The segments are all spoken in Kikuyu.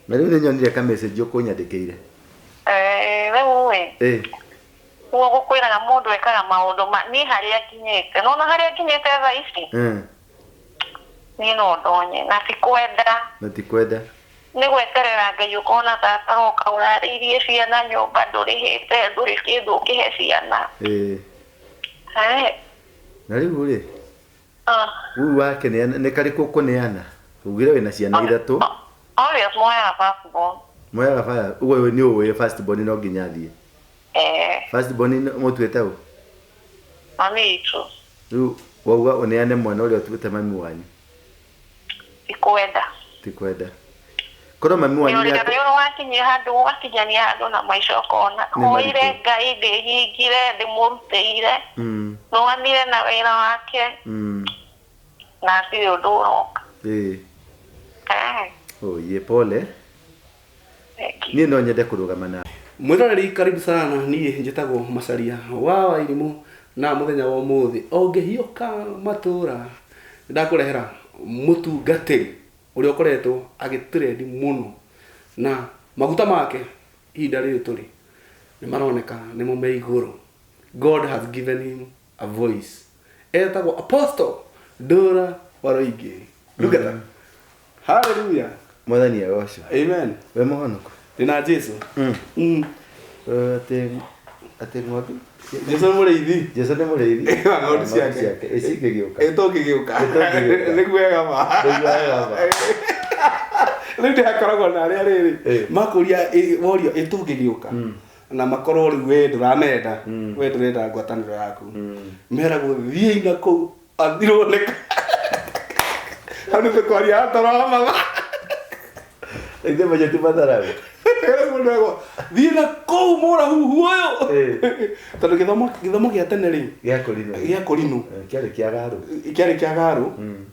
Na rĩu nĩnyonire ka message ũkũnyandĩkĩire. Eh, rĩu ĩ ũguo gũkwĩraga mũndũ ekaga maũndũ ma niĩ harĩa nginyĩte nona harĩa nginyĩte thaa ici. Niĩ no ndonye na ti kwenda. Na ti kwenda. Nĩ gweterera Ngai ũkona ta ataroka ũrarĩirie ciana nyũmba ndũrĩhĩte ndũrĩ kĩndũ ũkĩhe ciana. Eh. Na rĩu rĩ, rĩu wakĩneana nĩ karĩkũ ũkũneana? Ugire wĩna ciana ithatũ. Obvious moyaga first born. Moyaga first, ũguo nĩ ũĩ first born no nginya athiĩ. Eh. First born mũtuĩte ũ? Mami witũ. Rĩu wauga ũneane mwana ũrĩa ũtuĩte mami wanyu. Ti kwenda. Ti kwenda. Korwo mami wanyu nĩ ũrĩa rĩu wakinyia handũ ũgakinyania handũ na maica ũkona. Nĩ maritũ. Hoire Ngai ndĩhingire ndĩmũrutĩire. Rũgamire na wĩra wake. Na hatirĩ ũndũ ũroka. Eh. Oye, pole. Thank you. Niĩ no nyende kũrũgama na Mwĩroreri karibu sana niĩ njĩtagwo Macaria wa Wairimũ na mũthenya wa ũmũthĩ o ngĩhiũka matũra ndakũrehera mũtungatĩri ũrĩa ũkoretwo agĩtrendi mũno na maguta make ihinda rĩrĩ tũrĩ nĩ maroneka nĩmo me igũrũ. God has given him a voice. Etagwo Apostle Ndũra Waruingi. Ndungata. Hallelujah. Mwathani agocwo. Amen. We mũhonoku. Ndĩna Jesu. Atĩ atĩ ng'ondu. Jesu nĩ mũrĩithi. Jesu nĩ mũrĩithi. Wa ng'ondu ciake. Ĩcingĩgĩũka. Ĩtũngĩgĩũka. Ĩtũngĩgĩũka. Nĩguo wega ma. Nĩguo wega ma. Rĩu ndĩhakoragwo na arĩa rĩrĩ makũria worio ĩtũngĩgĩũka na makorwo rĩu we ndũramenda we ndũrenda ngwatanĩro yaku meragwo thiĩi na kũu athirwo nĩ hau nĩ tũkwaria toro wa matha. Ithe macio ti matharagu. Rĩu mũndũ eragwo thiĩ na kũu mũrahuhu ũyũ tondũ gĩthomo gĩa tene rĩ Gĩa kũrinũ. Gĩa kũrinũ. Kĩarĩ kĩa garũ. Kĩarĩ kĩa garũ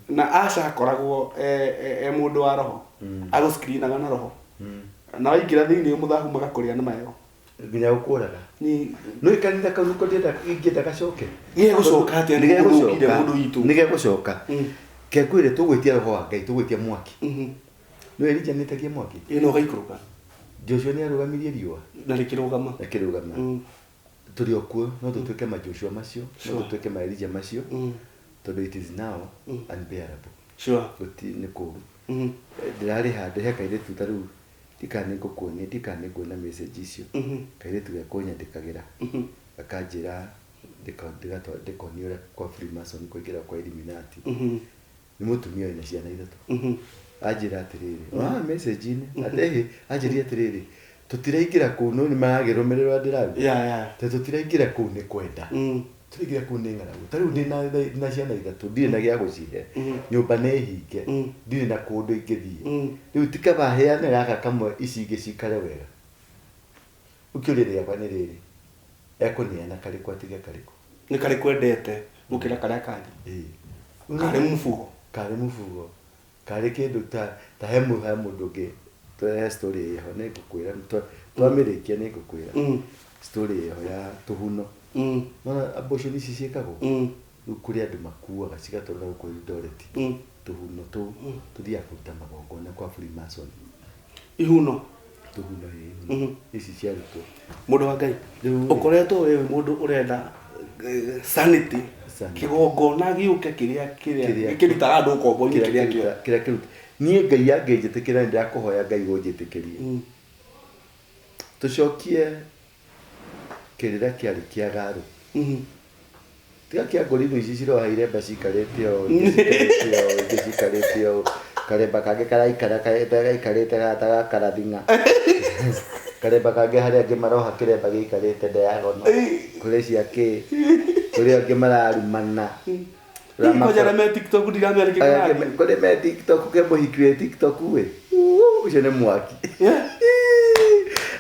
na aca akoragwo e mũndũ wa roho agũscreenaga na roho na waingĩra thĩinĩ mũthahu magakũrĩa na mayo. Nginya gũkũraga. Ni No kanitha kau nĩko ndĩrenda ingĩenda gacoke. Gĩgũcoka atĩa? Nĩ Nĩ gegũcoka. mũndũ witũ. Nĩ gegũcoka. Ke ngwĩre tũgwĩtia roho wa Ngai, tũgwĩtia mwaki. Nĩ Elijah nĩetagia mwaki. Ĩ no gaikũrũka. Joshua nĩ arũgamirie riũa. Na rĩkĩrũgama. Rĩkĩrũgama. Tũrĩ o kuo no tũtuĩke ma Joshua macio, no tũtuĩke ma Elijah macio. Tondũ it is now unbearable. Gũti nĩ kũũru. Ndĩrarĩ handũ he kairĩtu ta rĩu ndikana nĩ ngũkuonia ndikana nĩ nguona message icio. Kairĩtu gekũnyandĩkagĩra. Gakanjĩra ndĩkonio ũrĩa kwa Freemason kũingĩra kwa Illuminati. Nĩ mũtumia wĩna ciana ithatũ. Anjĩra atĩrĩrĩ, ah message-inĩ, atĩ anjĩrire atĩrĩrĩ, tũtiraingĩra kũu no nĩ maragĩrũmĩrĩra ũrĩa ndĩrauga. Ta tũtiraingĩra kũu nĩ kwenda. Tũraingĩra kũu nĩ ng'aragu. Ta rĩu ndĩna ciana ithatũ, ndirĩ na gĩa gũcihe. Nyũmba nĩ hinge, ndirĩ na kũndũ ingĩthiĩ. Rĩu ti kaba heane gaka kamwe ici ingĩ cikare wega. Rĩu kĩũria gĩakwa nĩ rĩrĩ, ekũneana karĩkũ atige karĩkũ? Nĩ karĩkũ endete gũkĩra karĩa kangĩ? Karĩ mũbugo. Karĩ mũbugo. Karĩ kĩndũ ta he mũndũ ũngĩ he story ĩho nĩ ngũkwĩra twamĩrĩkia nĩ ngũkwĩra. Story ĩho ya tũhuno. Nona abortion ici ciĩkagwo? Rĩu kũrĩ andũ makuaga cigatwarwo na gũkũ Eldoret. Tũhuno tũu tũthiaga kũruta magongona kwa Freemason. Ihuno. Tũhuno ĩ ici ciarutwo. Mũndũ wa Ngai, ũkoretwo wĩ mũndũ ũrenda sanity, kĩgongona gĩũke kĩrĩa kĩrĩa kĩrutaga andũ ũkombo-inĩ kĩrĩa kĩo. Kĩrĩa kĩruta. Niĩ Ngai angĩnjĩtĩkĩra nĩ ndĩrakũhoya Ngai ũnjĩtĩkĩrie. Tũcokie kĩrĩra kĩarĩ kĩa garũ. Tiga kĩa ngũrinũ ici ciroha iremba cikarĩte ũũ, ingĩ cikarĩte ũũ, ingĩ cikarĩte ũũ. Karemba kangĩ karaikara gaikarĩte gata gakarathing'a. Karemba kangĩ harĩa angĩ maroha kĩremba gĩikarĩte diagonal. Kũrĩ cia kĩ, kũrĩ angĩ mararumana. Kwanja arĩa me TikTok ndiramenya nĩkĩ kĩrathiĩ. Kũrĩ me TikTok ke mũhiki wĩ TikTok ĩ. Ũcio nĩ mwaki.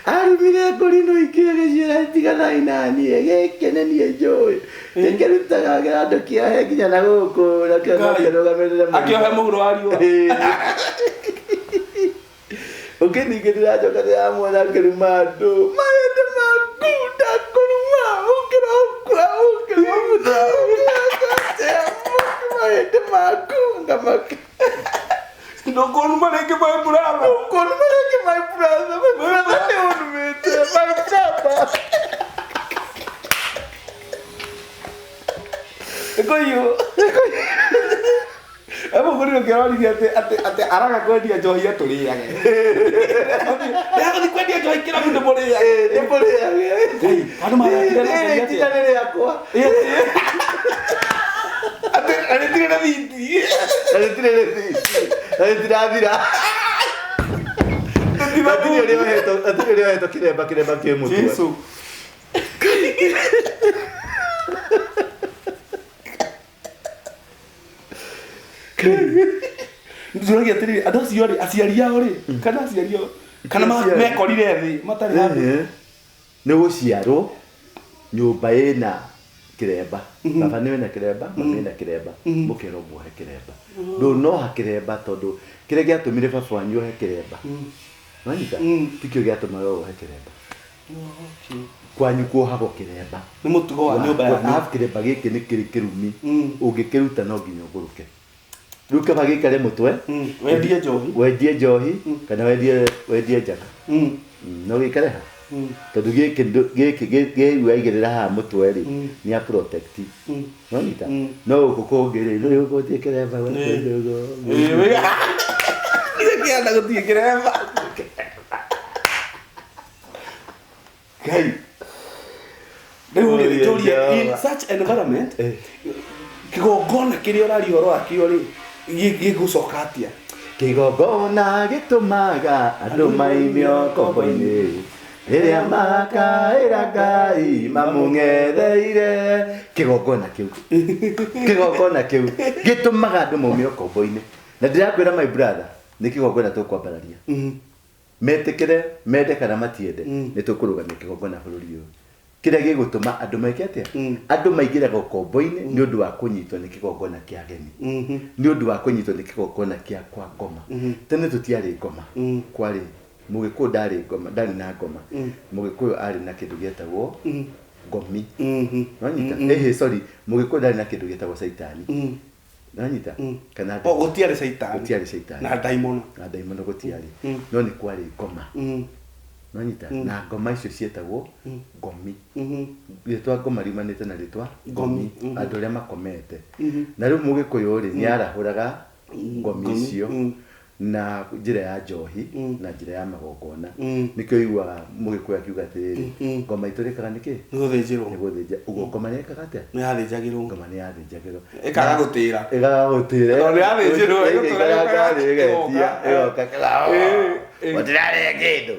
Arumire ngũrinũ ingĩ agĩciĩra tiganai na niĩ gĩkĩ nĩ niĩ njũĩ. Gĩkĩrutaga kĩrandũ kĩohe nginya na gũkũ nakĩo no kĩrũgamĩrĩre mũrimũ. Akĩohe mũhuro wa riũa. Ũngĩ ningĩ ndĩracoka ndĩramuona akĩruma andũ. Maũndũ maku ndakũruma ũkĩrokua ũkĩromutha ũkĩrokua maũndũ maku ngamaka. Ndũkũnuma rĩngĩ my brother. Ndũkũnuma rĩngĩ my brother. My brother nĩ ũnumĩte my brother. Ĩkũiyũ. Emũgũrire ũkĩroririe atĩ atĩ atĩ araga kwendia njohi atũrĩage. Ndagũthiĩ kwendia njohi kĩrabu ndĩmũrĩage. Ndĩmũrĩage. Ngai, andũ marakire na Rĩrĩ njohi ikinya atĩa? nĩ rĩakwa. Atĩ na rĩtirĩ rĩthiti. Na rĩtirĩ rĩthiti. Na rĩtirathira. Hatirĩ ũrĩa ohetwo- hatirĩ ũrĩa ohetwo kĩremba kĩremba kĩ mũtwe. Jesu. Njũragia atĩrĩrĩ, andũ acio rĩ, aciari ao rĩ, kana aciari ao, kana Aciari. mekorire thĩ matarĩ handũ. Ehe. Nĩ gũciarwo nyũmba ĩna kĩremba. Baba nĩ wĩna kĩremba, mami ena kĩremba, mũkerwo muohe kĩremba. Ndũnoha kĩremba tondũ kĩrĩa gĩatũmire baba wanyu ohe kĩremba. Wanyita? Tikĩo gĩatũmaga wohe kĩremba. Kwanyu kuohagwo kĩremba. Nĩ mũtugo wa nyũmba yanyu. Arabu kĩremba gĩkĩ nĩ kĩrĩ kĩrumi. Ũngĩkĩruta no nginya ũgũrũke. Rĩu kaba gĩikare mũtwe, Wendie njohi. wendie njohi kana wendie wendie njaga. No gĩikare ha. Tondũ gĩkĩ gĩkĩ gĩ waigĩrĩra haha mũtwe rĩ, nĩ a protect. Nonyita? No gũkũ kũngĩ rĩ, rĩu gũtirĩ kĩremba gũtirĩ ũguo. Nĩ kĩanda gũtirĩ kĩremba. Ngai. Rĩu rĩ, Oi, njũrie, in Jehova. such environment, Eh. kĩgongona kĩrĩa ũraria ũhoro wakĩo rĩ, gĩgũcoka atĩa? Kĩgongona gĩtũmaga andũ maimio ngombo-inĩ rĩrĩa makaĩra Ngai mamũng'etheire. Kĩgongona kĩu kĩgongona kĩu gĩtũmaga andũ maumio ngombo-inĩ. Na ndĩrakwĩra my brother, nĩ kĩgongona tũkwambararia. Metĩkĩre, mende kana matiende, nĩ tũkũrũgamia kĩgongona bũrũri ũyũ. Kĩrĩa gĩgũtũma andũ meke atĩa? Andũ maingĩraga ũkombo-inĩ nĩ ũndũ wa kũnyitwo nĩ kĩgongona kĩa ageni. Nĩ ũndũ wa kũnyitwo nĩ kĩgongona kĩa kwa ngoma. Tene tũtiarĩ ngoma. Kwarĩ Mũgĩkũyũ ndarĩ ngoma, ndarĩ na ngoma. Mũgĩkũyũ arĩ na kĩndũ gĩetagwo ngomi. Nĩwanyita? Ĩhĩ, sorry, Mũgĩkũyũ ndarĩ na kĩndũ gĩetagwo caitani. Nĩwanyita? Kana O gũtiarĩ caitani. Gũtiarĩ caitani. Na ndaimono. Na ndaimono gũtiarĩ. No nĩ kwarĩ ngoma. Nĩwanyita? Na ngoma icio cietagwo ngomi. Rĩtwa ngoma riumanĩte na rĩtwa Ngomi. Andũ arĩa makomete. Na rĩu Mũgĩkũyũ rĩ, nĩ arahũraga ngomi icio na njĩra ya njohi na njĩra ya magongona. Nĩkĩo ũiguaga Mũgĩkũyũ akiuga atĩrĩrĩ, ngoma itũrĩkaga nĩkĩ? Nĩ gũthĩnjĩrwo. Nĩ gũthĩnja. Ũguo ngoma nĩ yekaga atĩa? Nĩ yathĩnjagĩrwo. Ngoma nĩ yathĩnjagĩrwo. Ĩkaga gũtĩra. Ĩkaga gũtĩra. Tondũ nĩ yathĩnjĩrwo, Ĩgaikara ĩgũtũra thĩ, ĩgetia, ĩgoka. ĩgoka, mũtirarĩa kĩndũ.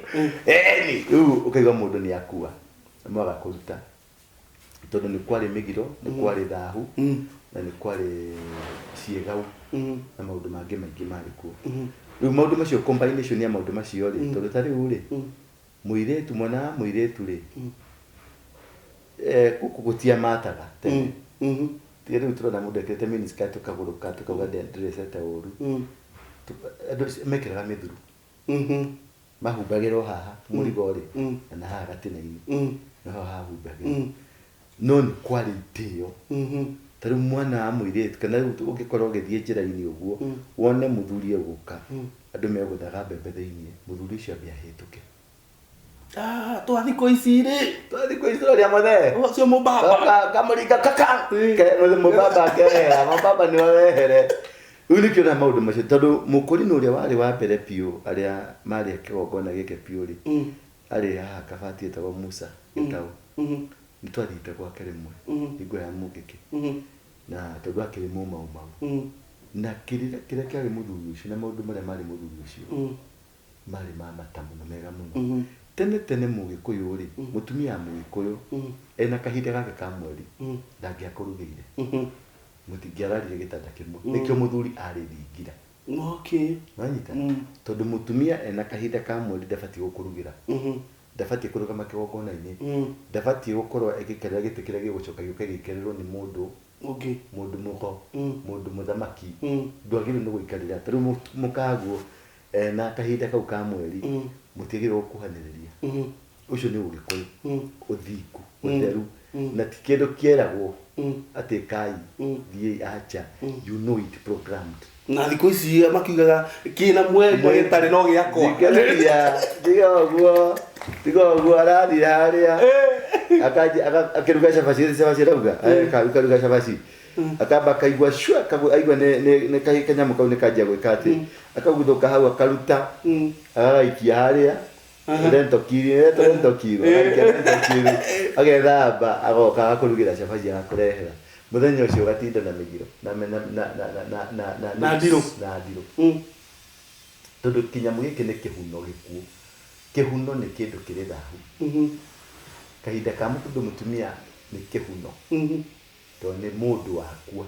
Ĩni. Rĩu ũkaigua mũndũ nĩ akua, mwaga kũruta. Tondũ nĩ kwarĩ mĩgiro, nĩ kwarĩ thahu, na nĩ kwarĩ ciĩgau, na maũndũ mangĩ maingĩ marĩ kuo. Rĩu maũndũ macio, combination ya maũndũ macio rĩ, tondũ ta rĩu rĩ, mũirĩtu, mwana wa mũirĩtu rĩ, gũkũ gũtiamataga tene. Tiga rĩu tũrona mũndũ ekĩrĩte miniskirt tũkagũrũka tũkauga ndĩrecete ũru. Andũ acio mekĩraga mĩthuru. Mahumbagĩrwo haha mũrigo rĩ, na haha gatina-inĩ. Noho hahumbagĩrwo. No nĩ kwarĩ itĩo. Ta rĩu mwana wa mũirĩtu, kana rĩu ũngĩkorwo ũgĩthiĩ njĩra-inĩ ũguo, wone mũthuri egũka, andũ megũthaga mbembe thĩiniĩ, mũthuri ũcio ambe ahĩtũke. Twa thikũ ici rĩ. Twa thikũ ici tũrarĩa mũthee. Ũcio mũbaba. Kamũringa kaka. Mũbaba akehera, mũbaba nĩwe wehere. Rĩu nĩkĩo na maũndũ macio, tondũ mũkũrinũ ũrĩa warĩ wa mbere biũ, arĩa marĩ a kĩgongona gĩkĩ biũ rĩ, arĩ haha kabati etagwo Musa Gĩtaũ. Nĩ twathiĩte gwake rĩmwe, hingo ya mũngĩkĩ. Na tondũ akĩrĩ mũmaumau. Na kĩrĩra kĩrĩa kĩarĩ mũthuri ũcio na maũndũ marĩa marĩ mũthuri ũcio, marĩ ma mata mũno, mega mũno. Tene tene mũgĩkũyũ rĩ, mũtumia wa mũgĩkũyũ, ena kahinda gake ka mweri, ndangĩakũrugĩire. Mũtingĩararire gĩtanda kĩmwe. Nĩkĩo mũthuri arĩ thingira. Wanyita? Tondũ mũtumia ena kahinda ka mweri ndabatiĩ gũkũrugĩra. Ndabatiĩ kũrũgama kĩgongona-inĩ. Ndabatiĩ gũkorwo agĩikarĩra gĩtĩ kĩrĩa gĩgũcoka gĩũke gĩikarĩrwo nĩ mũndũ mũndũ mũgo, mũndũ mũthamaki. Ndwagĩrĩirwo nĩ gũikarĩra. Ta rĩu mũkaguo ena kahinda kau ka mweri, mũtiagĩrĩirwo gũkuhanĩrĩria. Ũcio nĩ ũgĩkũyũ, ũthingu, ũtheru. Na ti kĩndũ kĩeragwo atĩ kai, thiĩi acha. You know it programmed. Na thikũ ici makiugaga kĩna mwendwa gĩtarĩ no gĩakwa. Thikĩrĩria, tiga ũguo, tiga ũguo arathiĩ harĩa akanjia akĩruga cabaci, cabaci arauga, akaruga cabaci. Akamba akaigua shua, aigua nĩ kanyamũ kau nĩ kanjia gwĩka atĩ, akaguthũka hau akaruta, agagaikia harĩa, rentokiri, rentokiri, agaikia rentokiri, agethamba, agoka agakũrugĩra cabaci agakũrehera. Mũthenya ũcio ũgatinda na mĩgiro, na na na na na na na Na ndirũ. Na ndirũ. Tondũ kĩnyamũ gĩkĩ nĩ kĩhuno gĩkuũ. Kĩhuno nĩ kĩndũ kĩrĩ thahu. Kahinda ka mũndũ mũtumia nĩ kĩhuno. Tondũ nĩ mũndũ wakua.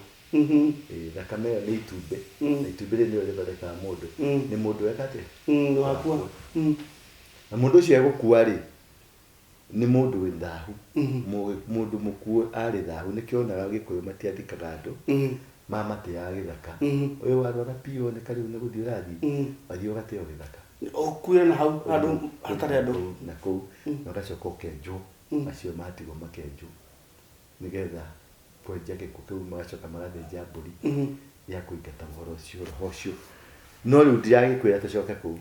Thakame ĩyo nĩ itumbĩ. Na itumbĩ rĩrĩ nĩrĩo rĩthondekaga mũndũ. Nĩ mũndũ weka atĩa? Wakua. Na mũndũ ũcio egũkua rĩ, nĩ mũndũ wĩ thahu. Mũndũ mũkuũ arĩ thahu. Nĩkĩo wonaga Gĩkũyũ matiathikaga andũ. Mamatĩaga gĩthaka. Ũyũ warwara piũ nĩ rĩu nĩ gũthiĩ ũrathiĩ. Wathiĩ ũgateo gĩthaka. Ũkuire na hau handũ hatarĩ andũ. Na kũu na ũgacoka ũkenjwo. Acio matigwo makenjwo nĩgetha kwenja gĩkuũ kĩu magacoka magathĩnja mbũri ya kũingata ũhoro ũcio, roho ũcio. No rĩu ndiragĩkwĩra tũcoke kũu.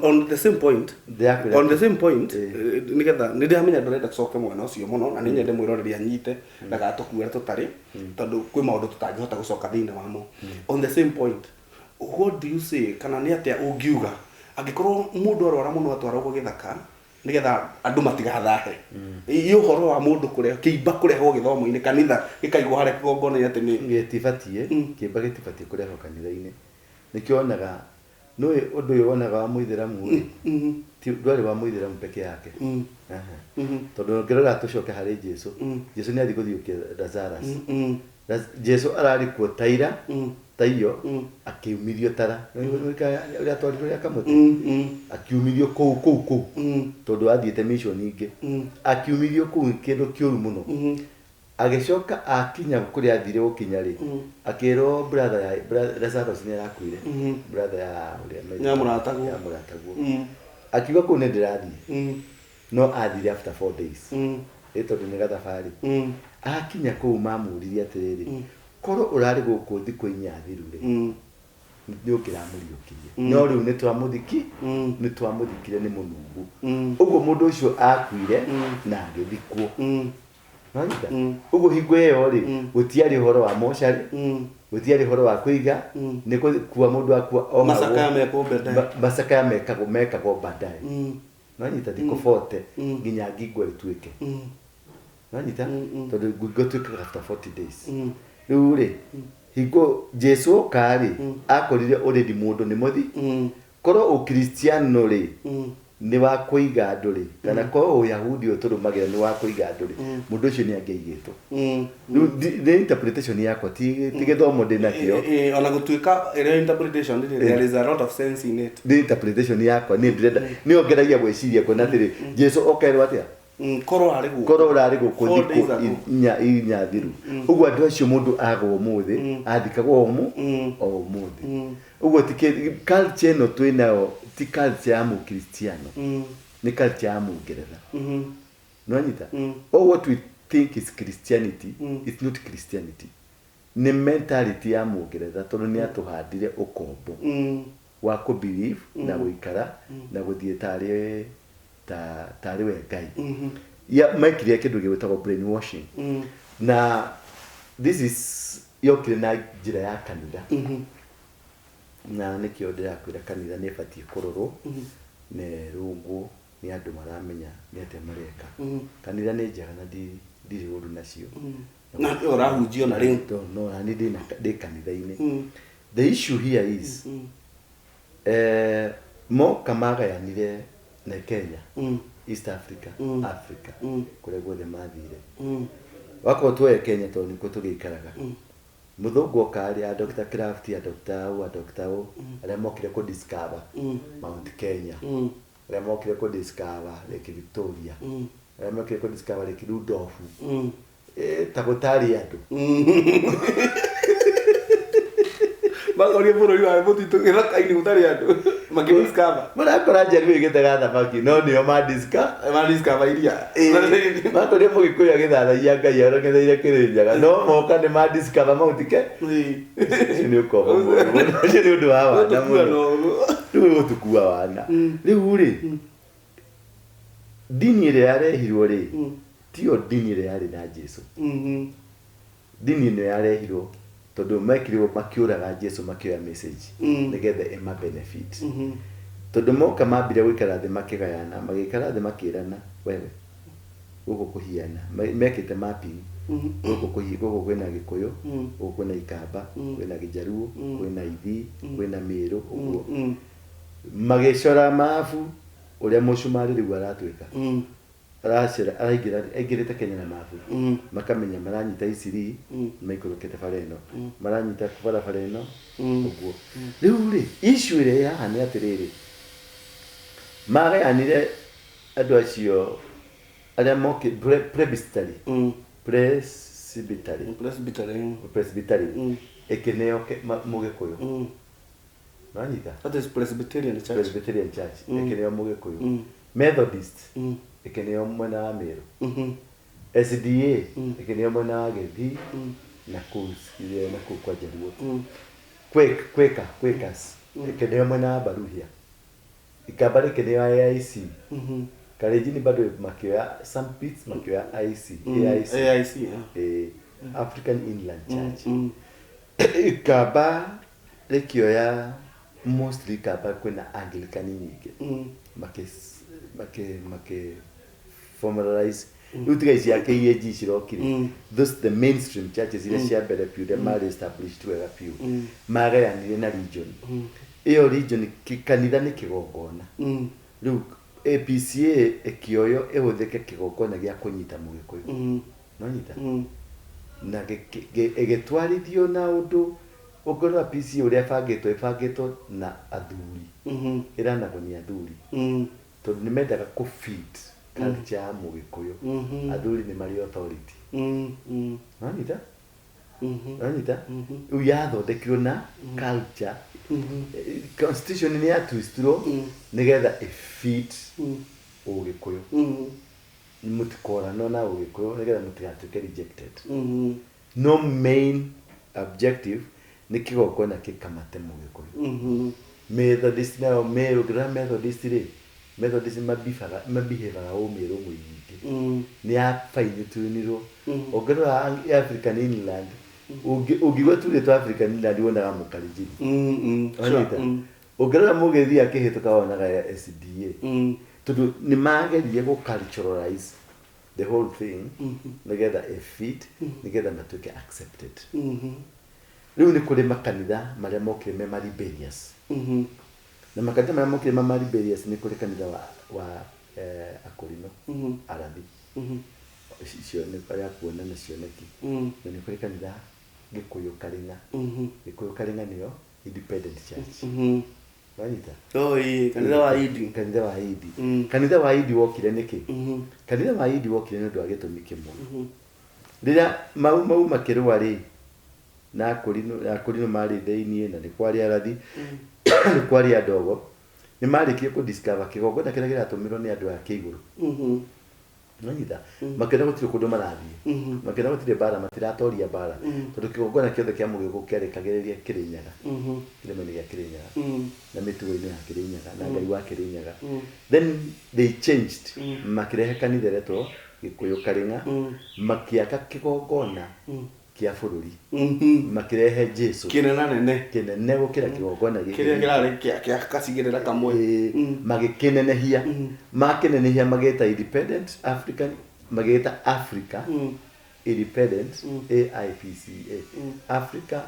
On the same point, Ndĩrakwĩra on the same point, nĩgetha nĩ ndĩramenya ndũrenda tũcoke mwena ũcio mũno, na nĩ nyende mwĩroreri anyite ndagatũkuĩre tũtarĩ, tondũ kwĩ maũndũ tũtangĩhota gũcoka thĩinĩ wamo. On the same point, what do you say, kana nĩ atĩa ũngiuga angĩkorwo mũndũ arwara mũno atwaragwo gĩthaka nĩgetha andũ matigathahe, ĩ ũhoro wa mũndũ kũrehe kĩimba kũrehwo gĩthomo-inĩ, kanitha gĩkaigwo harĩa kĩgongona-inĩ atĩ nĩ Gĩtibatiĩ, kĩimba gĩtibatiĩ kũrehwo kanitha-inĩ. Nĩkĩo wonaga, nĩũĩ ũndũ ũyũ wonaga wa mũithĩramu rĩ, ti ndwarĩ wa mũithĩramu peke yake. Tondũ ũngĩrora tũcoke harĩ Jesu, Jesu nĩ athiĩ gũthiũkia Lazarus. Jesu ararĩ kuo taira, taiyo, akiumithio tara. Ũrĩa atwarirwo rĩa kamũtĩ, akiumithio kũu kũu kũu, tondũ athiĩte mission ingĩ. Akiumithio kũu kĩndũ kĩũru mũno. Agĩcoka akinya kũrĩa athire gũkinya rĩ, akĩrwo brother ya Lazarus nĩ arakuire. Brother ya ũrĩa Ya mũrataguo. Ya mũrataguo. Akiuga kũu nĩ ndĩrathiĩ. No athire after 4 days. Ĩ tondũ nĩ gathabarĩ. Akinya kũu mamũririe atĩrĩrĩ, korwo ũrarĩ gũkũ thikũ inya thiru rĩ, nĩ ũngĩramũriũkirie. No rĩu nĩ twamũthiki, nĩ twamũthikire nĩ mũnungu. Ũguo mũndũ ũcio akuire na agĩthikwo. Nĩwanyita? Ũguo hingo ĩyo rĩ, gũtiarĩ ũhoro wa mocarĩ, gũtiarĩ ũhoro wa kũiga, nĩ gũkua mũndũ akua ohagwo. Macakaya mekwo baadaye. Macakaya mekagwo baadaye. Nĩwanyita? Thikũ 40 nginya ngingo ĩtuĩke. Nĩwanyita? Tondũ ngingo ĩtuĩkaga after 40 days. Rĩu rĩ, hingo Jesu oka rĩ, akorire already mũndũ nĩ mũthi. Korwo ũkristiano rĩ, nĩ wa kũiga andũ rĩ, kana korwo ũyahudi ũyũ tũrũmagĩrĩra nĩ wa kũiga andũ rĩ, mũndũ ũcio nĩ angĩaigĩtwo. Rĩu nĩ interpretation yakwa, ti gĩthomo ndĩ nakĩo. Ona gũtuĩka ĩrĩa interpretation rĩ, there is a lot of sense in it. Nĩ interpretation yakwa, nĩ ndĩrenda, nĩ ngeragia gwĩciria kuona atĩrĩ, Jesu okerwo atĩa? Korwo arĩ gũkũ. Korwo ũrarĩ gũkũ Four thikũ days ago. inya thiru. Ũguo andũ acio mũndũ agwo ũmũthĩ, athikagwo o ũmũthĩ. Ũguo ti culture ĩno twĩ nayo ti culture ya mũkristiano. Nĩ culture ya mũngeretha. Nĩwanyita? All what we think is Christianity, it's not Christianity. Nĩ mentality ya mũngeretha tondũ nĩ atũhandire ũkombo wa kũ believe na gũikara na gũthiĩ tarĩ we Ngai. Ya mekire kĩndũ gĩgwĩtagwo brainwashing. Na this is yokire na njĩra ya kanitha. Na nĩkĩo ndĩrakwĩra kanitha nĩ ĩbatiĩ kũrorwo na ĩrũngwo nĩ andũ maramenya nĩ atĩa mareka. Kanitha nĩ njega na ndirĩ ũru nacio. Na ũrahunjio na rĩu. No, na niĩ ndĩ kanitha-inĩ. The issue here is, moka magayanire na Kenya, East Africa, Africa, kũrĩa guothe mathire. Wakorwo tuoye Kenya tondũ nĩkuo tũgĩikaraga. Mũthũngũ oka rĩ, a Dr. Kraft, a Dr. O, a Dr. O, arĩa mokire kũ discover Mount Kenya, arĩa mokire kũ discover Lake Victoria, arĩa mokire kũ discover Lake Rudolf. Ta gũtarĩ andũ. Makorie bũrũri wa mũtitũ gĩthaka-inĩ gũtarĩ andũ. Makĩdiscover. Marakora njaruo igĩtega thamaki no nĩo madisca Madiscover iria. Makorire mũgĩkũyũ agĩthathaia Ngai arongereire Kĩrĩnyaga no moka nĩ madiscover mautike. Ũcio nĩ ũkombo mũũru mũno. Ũcio nĩ ũndũ wa wana mũno. Rĩu gũtukua wana. Rĩu rĩ, ndini ĩrĩa yarehirwo rĩ, tiyo ndini ĩrĩa yarĩ na Jesu. Ndini ĩno yarehirwo tondũ mekirwo makĩũraga Jesu makĩoya message nĩgetha ĩma benefit. Tondũ moka mambire gũikara thĩ makĩgayana, magĩikara thĩ makĩrana, wewe gũkũ kũhiana, mekĩte mapping, gũkũ gũkũ kwĩna Gĩkũyũ, gũkũ kwĩna Ikamba, kwĩna Kĩjaruo, kwĩna Ithii, kwĩna Mĩrũ, ũguo. Magĩcora mabu ũrĩa mũcumarĩ rĩu aratuĩka. Aracera araingĩra aingĩrĩte Kenya na mabu. Makamenya maranyita Isiri, maikũrũkĩte bara ĩno. Maranyita barabara ĩno, ũguo. Rĩu rĩ, issue ĩrĩa ĩ haha nĩ atĩrĩrĩ, magayanire andũ acio arĩa moki presbytery, presbytery, Presbytery. Presbytery ĩkĩneo Mũgĩkũyũ. Nĩwanyita? That is Presbyterian Church. Presbyterian Church ĩkĩneo Mũgĩkũyũ. Methodist ĩkĩneo mwena wa Meru. SDA ĩkĩneo mwena wa Gĩthii na kũu na kũu kwa Jaluo. Quakers ĩkĩneo mwena wa Baruhia. Ikamba rĩkĩneo AIC. Kalenjin bado makĩoya some bits, makĩoya IC, AIC. AIC, yeah. African Inland Church. Ikamba rĩkĩoya mostly Ikamba kwĩna Anglican nyingĩ. Makĩ makĩ makĩ formalize rĩu tiga ici ya KAG cirokire, those the mainstream churches iria cia mbere biũ, iria marĩ established wega biũ, magayanire na region ĩyo. Region kanitha nĩ kĩgongona. Rĩu APCA ĩkĩoywo ĩhũthĩke kĩgongona gĩa kũnyita Mũgĩkũyũ, nonyita na ĩgĩtwarithio na ũndũ ũngĩrora PCA ũrĩa ĩbangĩtwo, ĩbangĩtwo na athuri, ĩranagwo nĩ athuri, tondũ nĩ mendaga kũ feed culture ya Mũgĩkũyũ. Athuri nĩ marĩ authority. Nonyita, nonyita, rĩu yathondekirwo na culture. Constitution nĩ yatwistirwo nĩgetha ĩfit Ũgĩkũyũ, mũtikoranwo na Ũgĩkũyũ nĩgetha mũtigatuĩke rejected. No main objective nĩ kĩgongona kĩkamate Mũgĩkũyũ. Methodist nayo Meru, ũngĩrora Methodist rĩ, Methodist mabibaga mabihevaga ũmĩrũ mũingĩ, nĩ ya fine tunirwo. Ũngĩrora African Inland, ũngĩigua tu rĩtwa African Inland wonaga Mũkalenjin. Wanyita? Ũngĩrora Mũgĩthi akĩhĩtũka wonaga ya SDA, tondũ nĩ mageririe gũ culturalize the whole thing nĩgetha ĩfit, nĩgetha matuĩke accepted. Rĩu nĩ kũrĩ makanitha marĩa mokire me ma rebellious, na makanitha marĩa mokire ma rebellious, nĩ kũrĩ kanitha wa Akũrinũ, Arathi icio nĩ ya kuonana cioneki, na nĩ kũrĩ kanitha Gĩkũyũ Karĩng'a. Gĩkũyũ Karĩng'a nĩyo Independent Church. Wanyita? Oh, ĩĩ, kanitha wa Idi. Kanitha wa Idi. Kanitha wa Idi wokire nĩkĩ? Kanitha wa Idi wokire nĩ ũndũ wa gĩtũmi kĩmwe. Rĩrĩa mau mau makĩrũa rĩ, na Akũrinũ marĩ thĩiniĩ, na nĩ kwarĩ Arathi, nĩ kwarĩ andogo, nĩ marĩkirie kũ discover kĩgongona kĩrĩa kĩratũmĩrwo nĩ andũ aya kĩ igũrũ. Nonyita? Makĩona gũtirĩ kũndũ marathiĩ, makĩona gũtirĩ mbara, matiratoria mbara, tondũ kĩgongona kĩothe kĩa Mũgĩkũyũ kĩarĩkagĩrĩria Kĩrĩnyaga, kĩrĩma-inĩ gĩa Kĩrĩnyaga, na mĩtugo-inĩ ya Kĩrĩnyaga na Ngai wa Kĩrĩnyaga. Then they changed, makĩrehe kanitha ĩretwo Gĩkũyũ Karĩng'a, makĩaka kĩgongona kĩa bũrũri, makĩrehe Jesu kĩnena nene, kĩnene gũkĩra kĩgongona gĩkĩ kĩrĩa kĩrarĩ kĩa kacigĩrĩra kamwe. Ĩĩ, magĩkĩnenehia, makĩnenehia, magĩta Independent African, magĩta Africa Independent, AIPCA, Africa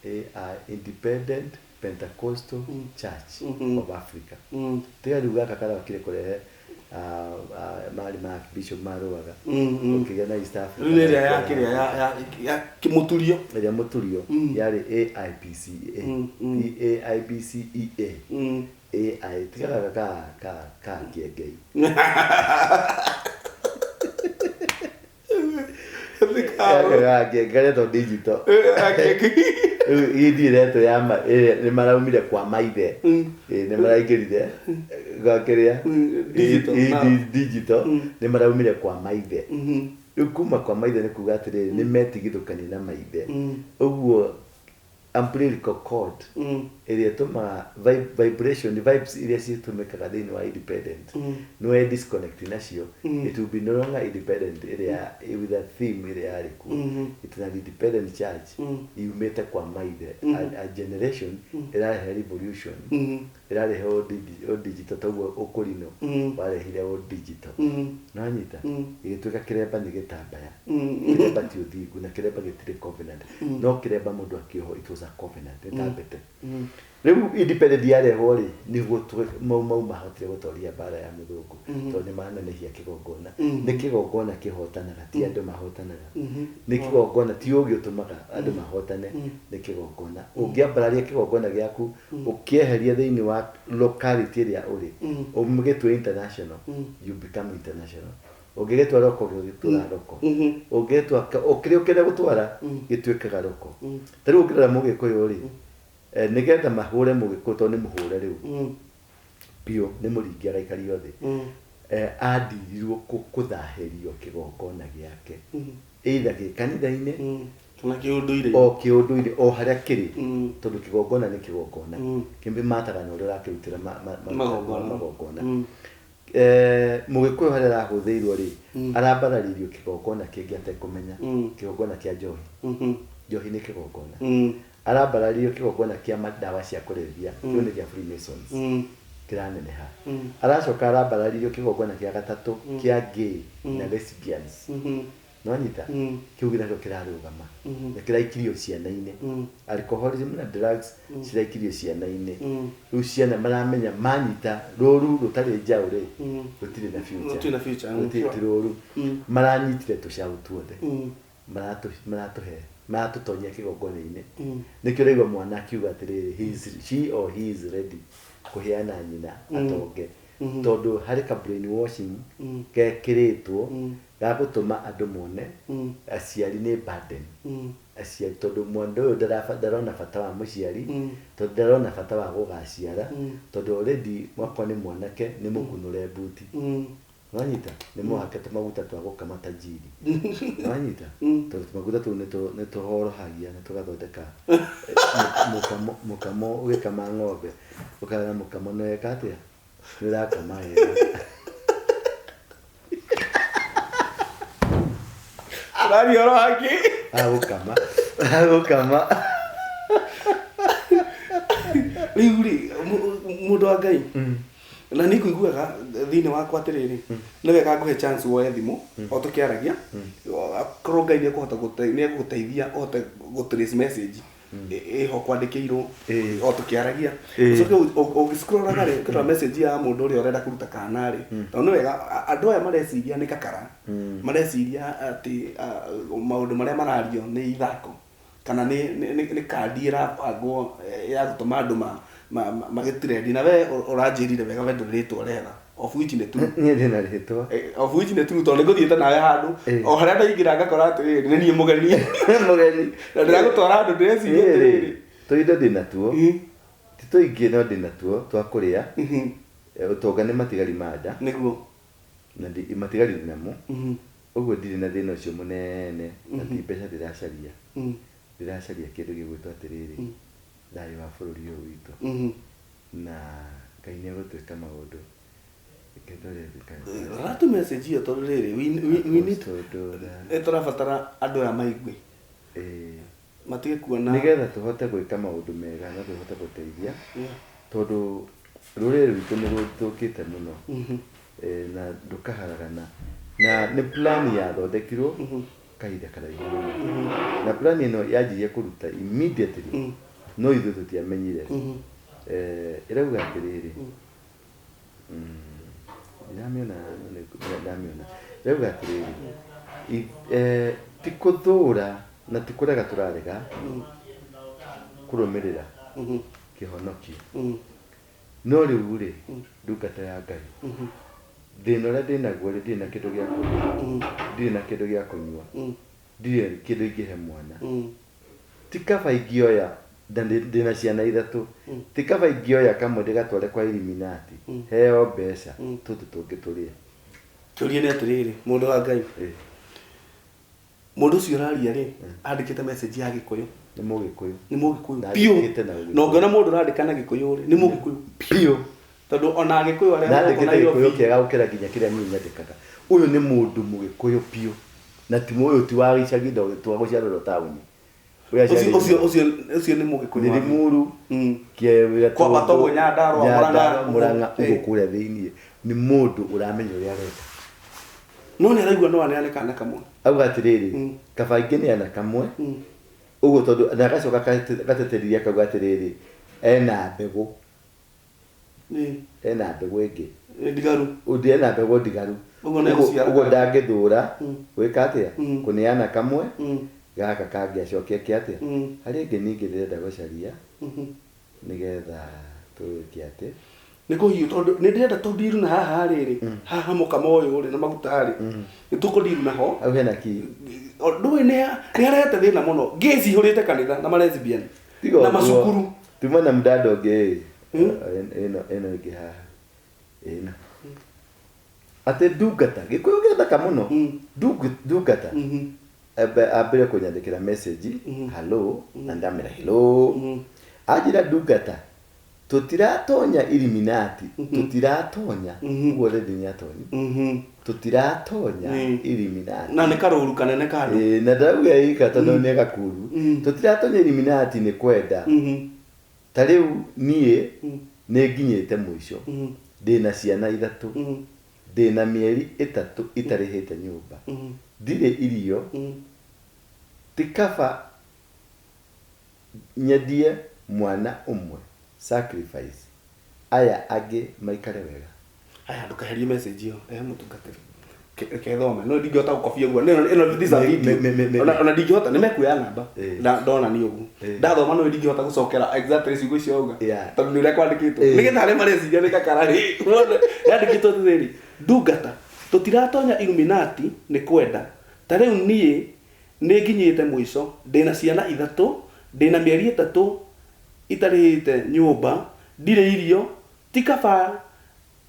AI Independent Pentecostal Church of Africa. Tiga rĩu gaka karokire kũrehe marĩ ma bishop marũaga, ũkĩgĩa na East Africa. Rĩu nĩ ĩrĩa ya kĩrĩa ya kĩmũturio. Ĩrĩa mũturio yarĩ AIPCA, AIPCEA, AI, tiga gaka ka kĩengei. Gaka ga kĩengei karetwo digital. Rĩu indi ĩretwo ya nĩ maraumire kwa maithe. Nĩ maraingĩrire gwa kĩrĩa? Digital, Digital nĩ maraumire kwa maithe. Rĩu kuma kwa maithe nĩ kuga atĩrĩrĩ, nĩ metigithũkania na maithe. Ũguo umbilical cord ĩrĩa ĩtũmaga vibration, vibes iria citũmĩkaga thĩinĩ wa independent, nĩ disconnect nacio. It will be no longer independent ĩrĩa with a theme ĩrĩa yarĩ kuo. It's an independent church yumĩte kwa maithe, a generation ĩrarehe revolution, ĩrarehe o digital, toguo ũkũrino warehire o digital. Nĩwanyita? Gĩgĩtuĩka kĩremba nĩ gĩtambaya. Kĩremba ti ũthingu na kĩremba gĩtirĩ covenant, no kĩremba mũndũ akĩohwo, it was a covenant ĩtambĩte. Rĩu independent yarehwo rĩ, nĩguo mau mau mahotire gũtoria mbara ya mũthũngũ, tondũ nĩ manenehia kĩgongona. Nĩ kĩgongona kĩhotanaga, ti andũ mahotanaga. Nĩ kĩgongona, ti ũgĩ ũtũmaga andũ mahotane, nĩ kĩgongona. Ũngĩambararia kĩgongona gĩaku, ũkĩeheria thĩinĩ wa locality ĩrĩa ũrĩ, ũgĩtue international, you become international. Ũngĩgĩtwara roko, gĩgĩtũra roko. Ũngĩgĩtwara kĩrĩa ũkĩenda gũtwara, gĩtuĩkaga roko. Ta rĩu ũngĩrora mũgĩkũyũ rĩ, nĩgetha mahũre mũgĩkũyũ, tondũ nĩ mũhũre rĩu biũ, nĩ mũringi agaikario thĩ, andirirwo kũthahĩrio kĩgongona gĩake, either gĩ kanitha-inĩ kana kĩũndũire, o kĩũndũire, o harĩa kĩrĩ, tondũ kĩgongona nĩ kĩgongona. Kĩmbi mataga na ũrĩa ũrakĩrutĩra magongona. Magongona. Mũgĩkũyũ harĩa arahũthĩirwo rĩ, arambararĩirio kĩgongona kĩngĩ atekũmenya, kĩgongona kĩa njohi. Njohi nĩ kĩgongona. Arambararĩirio kĩgongona kĩa ndawa cia kũrebia, kĩu nĩ kĩa Freemasons, kĩraneneha. Aracoka arambararĩirio kĩgongona kĩa gatatũ kĩa gay na lesbians. Nĩwanyita? Kĩu nakĩo kĩrarũgama na kĩraikirio ciana-inĩ. Alcoholism na drugs ciraikirio ciana-inĩ. Rĩu ciana maramenya manyita rũru rũtarĩ njaũ rĩ, rũtirĩ na future. Rũtirĩ na future, Rũtirĩ sure. ti rũru. Maranyitire tũcaũ tuothe, maratũhe, maratũtonyia kĩgongona-inĩ. Nĩkĩo ũraigua mwana akiuga atĩrĩrĩ, he is, she or he is ready kũheana nyina atonge, tondũ harĩ ka brain washing gekĩrĩtwo ga gũtũma andũ mone aciari nĩ burden. Aciari, tondũ mwana ũyũ ndarona bata wa mũciari, tondũ ndarona bata wa gũgaciara, tondũ already mwakwa nĩ mwanake, nĩ mũkunũre mbuti. Nwanyita? Nĩ mũhake tũmaguta twa gũkama tajiri. Nwanyita? Tondũ tũmaguta tũu nĩ tũhorohagia na tũgathondeka mũkamo. Mũkamo ũgĩkama ng'ombe ũkarora mũkamo nĩ weka atĩa, nĩ ũrakama wega. Ũraria ũhoro wake. Agũkama, agũkama. Rĩu rĩ, mũndũ wa Ngai, na nĩ ngũiguaga thĩinĩ wakwa atĩrĩrĩ, nĩ wega ngũhe chance woe thimũ o tũkĩaragia, akorwo Ngai nĩ ekũhota nĩ egũgũteithia ũhote gũ trace message ĩho kwandĩkĩirwo o tũkĩaragia. Ũcoke ũgĩscrollaga rĩ, ũkĩrora message ya mũndũ ũrĩa ũrenda kũruta kana rĩ, tondũ nĩ wega andũ aya mareciria nĩ kakara, mareciria atĩ maũndũ marĩa marario nĩ ithako kana nĩ kandi ĩrabangwo ya gũtũma andũ magĩtrend. Na we ũranjĩrire wega, we ndũrĩ rĩtwa ũretha, of which nĩ true. Niĩ ndĩna rĩtwa. Of which nĩ true, tondũ nĩ ngũthiĩte nawe handũ, o harĩa ndaingĩra ngakora atĩrĩrĩ, nĩ niĩ mũgeni. Mũgeni. Na ndĩragũtwara handũ ndĩreciria atĩrĩrĩ, tũindo ndĩna tuo, ti tũingĩ, no ndĩna tuo twa kũrĩa. Ũtonga nĩ matigari ma nda. Na matigari ndĩ namo. Ũguo ndirĩ na thĩna ũcio mũnene, na ti mbeca ndĩracaria. Ndĩracaria kĩndũ gĩgwĩtwo atĩrĩrĩ, thayũ wa bũrũri ũyũ witũ. Na Ngai nĩ egũtwĩka maũndũ. Reke ndore Ratu message ĩyo, tondũ rĩrĩ we need Apostle Dora. Nĩ tũrabatara andũ aya maigue, matige kuona. Nĩgetha tũhote gwĩka maũndũ mega na tũhote gũteithia, tondũ rũrĩrĩ rwitũ nĩ rũthũkĩte mũno. Na ndũkaharagana, na nĩ plan yathondekirwo kahinda karaihu mũno, na plan ĩno yanjirie kũruta immediately, no ithuĩ tũtiamenyire. Ĩrauga atĩrĩrĩ, ndiramĩona, no ndamĩona. Ĩrauga atĩrĩrĩ, ti kũthũra na ti kũrega tũrarega kũrũmĩrĩra kĩhonokio, no rĩu rĩ, ndungata ya Ngai, thĩna ũrĩa ndĩnaguo rĩ, ndirĩ na kĩndũ gĩa kũrĩa, ndirĩ na kĩndũ gĩa kũnyua, ndirĩ kĩndũ ingĩhe mwana. Ti kaba ingĩoya na ndĩna ciana ithatũ, ti kaba ingĩoya kamwe ndĩgatware kwa Illuminati heo mbeca tũtũ tũngĩ tũrĩe. Kĩũria nĩ atĩrĩrĩ, mũndũ wa Ngai, mũndũ ũcio ũraria rĩ, andĩkĩte message ya Gĩkũyũ. Nĩ Mũgĩkũyũ. Nĩ Mũgĩkũyũ biũ. Na ũngĩona mũndũ ũrandĩka na Gĩkũyũ rĩ, nĩ Mũgĩkũyũ biũ. Tondũ ona Agĩkũyũ arĩa Na andĩkĩte Gĩkũyũ kĩega gũkĩra nginya kĩrĩa niĩ nyandĩkaga. Ũyũ nĩ mũndũ Mũgĩkũyũ biũ. Na ti ũyũ ti wa gĩcagi ti wa gũciarĩrwo taũni. Ũcio ũcio ũcio nĩ Mũgĩkũyũ. Nĩ Limuru. Kwambata ũguo Nyandarũa, Mũrang'a. Mũrang'a ũguo kũrĩa thĩiniĩ. Nĩ mũndũ ũramenya ũrĩa areka. No nĩ araigua no aneane kana kamwe. Auga atĩrĩrĩ, kaba ingĩneana kamwe, ũguo tondũ na agacoka gateterithia akauga atĩrĩrĩ, ena mbegũ. Ena mbegũ ĩngĩ. Ndigaru. Ũndĩ ena mbegũ ndigaru. Ũguo ndangĩthũra gwĩka atĩa? Kũneana kamwe, gaka kangĩ acoke eke atĩa? Harĩ ĩngĩ ningĩ ndĩrenda gũcaria nĩgetha tũĩke atĩ. Nĩ kũhiũ tondũ nĩ ndĩrenda tũndiru na haha rĩrĩ, haha mũkamo ũyũ rĩ na maguta rĩ, nĩ tũkũndiru naho. Hau hena kĩ? Ndũĩ nĩ harehete thĩna mũno. Gay cihũrĩte kanitha na ma lesbian. Na macukuru. Tuma na mdada ũngĩ ĩno ĩno ĩngĩ haha. Ĩno. Atĩ ndungata, Gĩkũyũ gĩthaka mũno. Ndungata. Ambire kũnyandĩkĩra message, hello, na ndamĩra hello. Anjĩra ndungata, tũtiratonya Illuminati, tũtiratonya, ũguo already nĩ atonyi. Tũtiratonya Illuminati. Na nĩ karũru kanene ka andũ. Na ndauga ĩka tondũ nĩ gakuru. Tũtiratonya Illuminati nĩ kwenda. Ta rĩu niĩ nĩ nginyĩte mũico. Ndĩna ciana ithatũ. Ndĩna mĩeri ĩtatũ itarĩhĩte nyũmba. Ndirĩ irio. Ti kaba nyendie mwana ũmwe sacrifice aya angĩ maikare wega. Aya ndũkaherie message ĩyo rehe mũtungatĩri. Reke thome. No ndingĩhota gũkobia ũguo. Ĩno this a video. Ona ndingĩhota nĩ mekuoya namba. Ndona nĩ ũguo. Ndathoma no ndingĩhota gũcokera exactly ciugo icio auga. Tondũ nĩ ũrĩa kwandĩkĩtwo. Nĩgetha arĩa mareciria nĩ kakara rĩ. Yandĩkĩtwo atĩrĩrĩ, ndungata, tũtiratonya Illuminati nĩ kwenda. Ta rĩu niĩ nĩ nginyĩte mũico. Ndĩna ciana ithatũ, ndĩna mĩeri ĩtatũ itarĩhĩte nyũmba, ndirĩ irio, ti kaba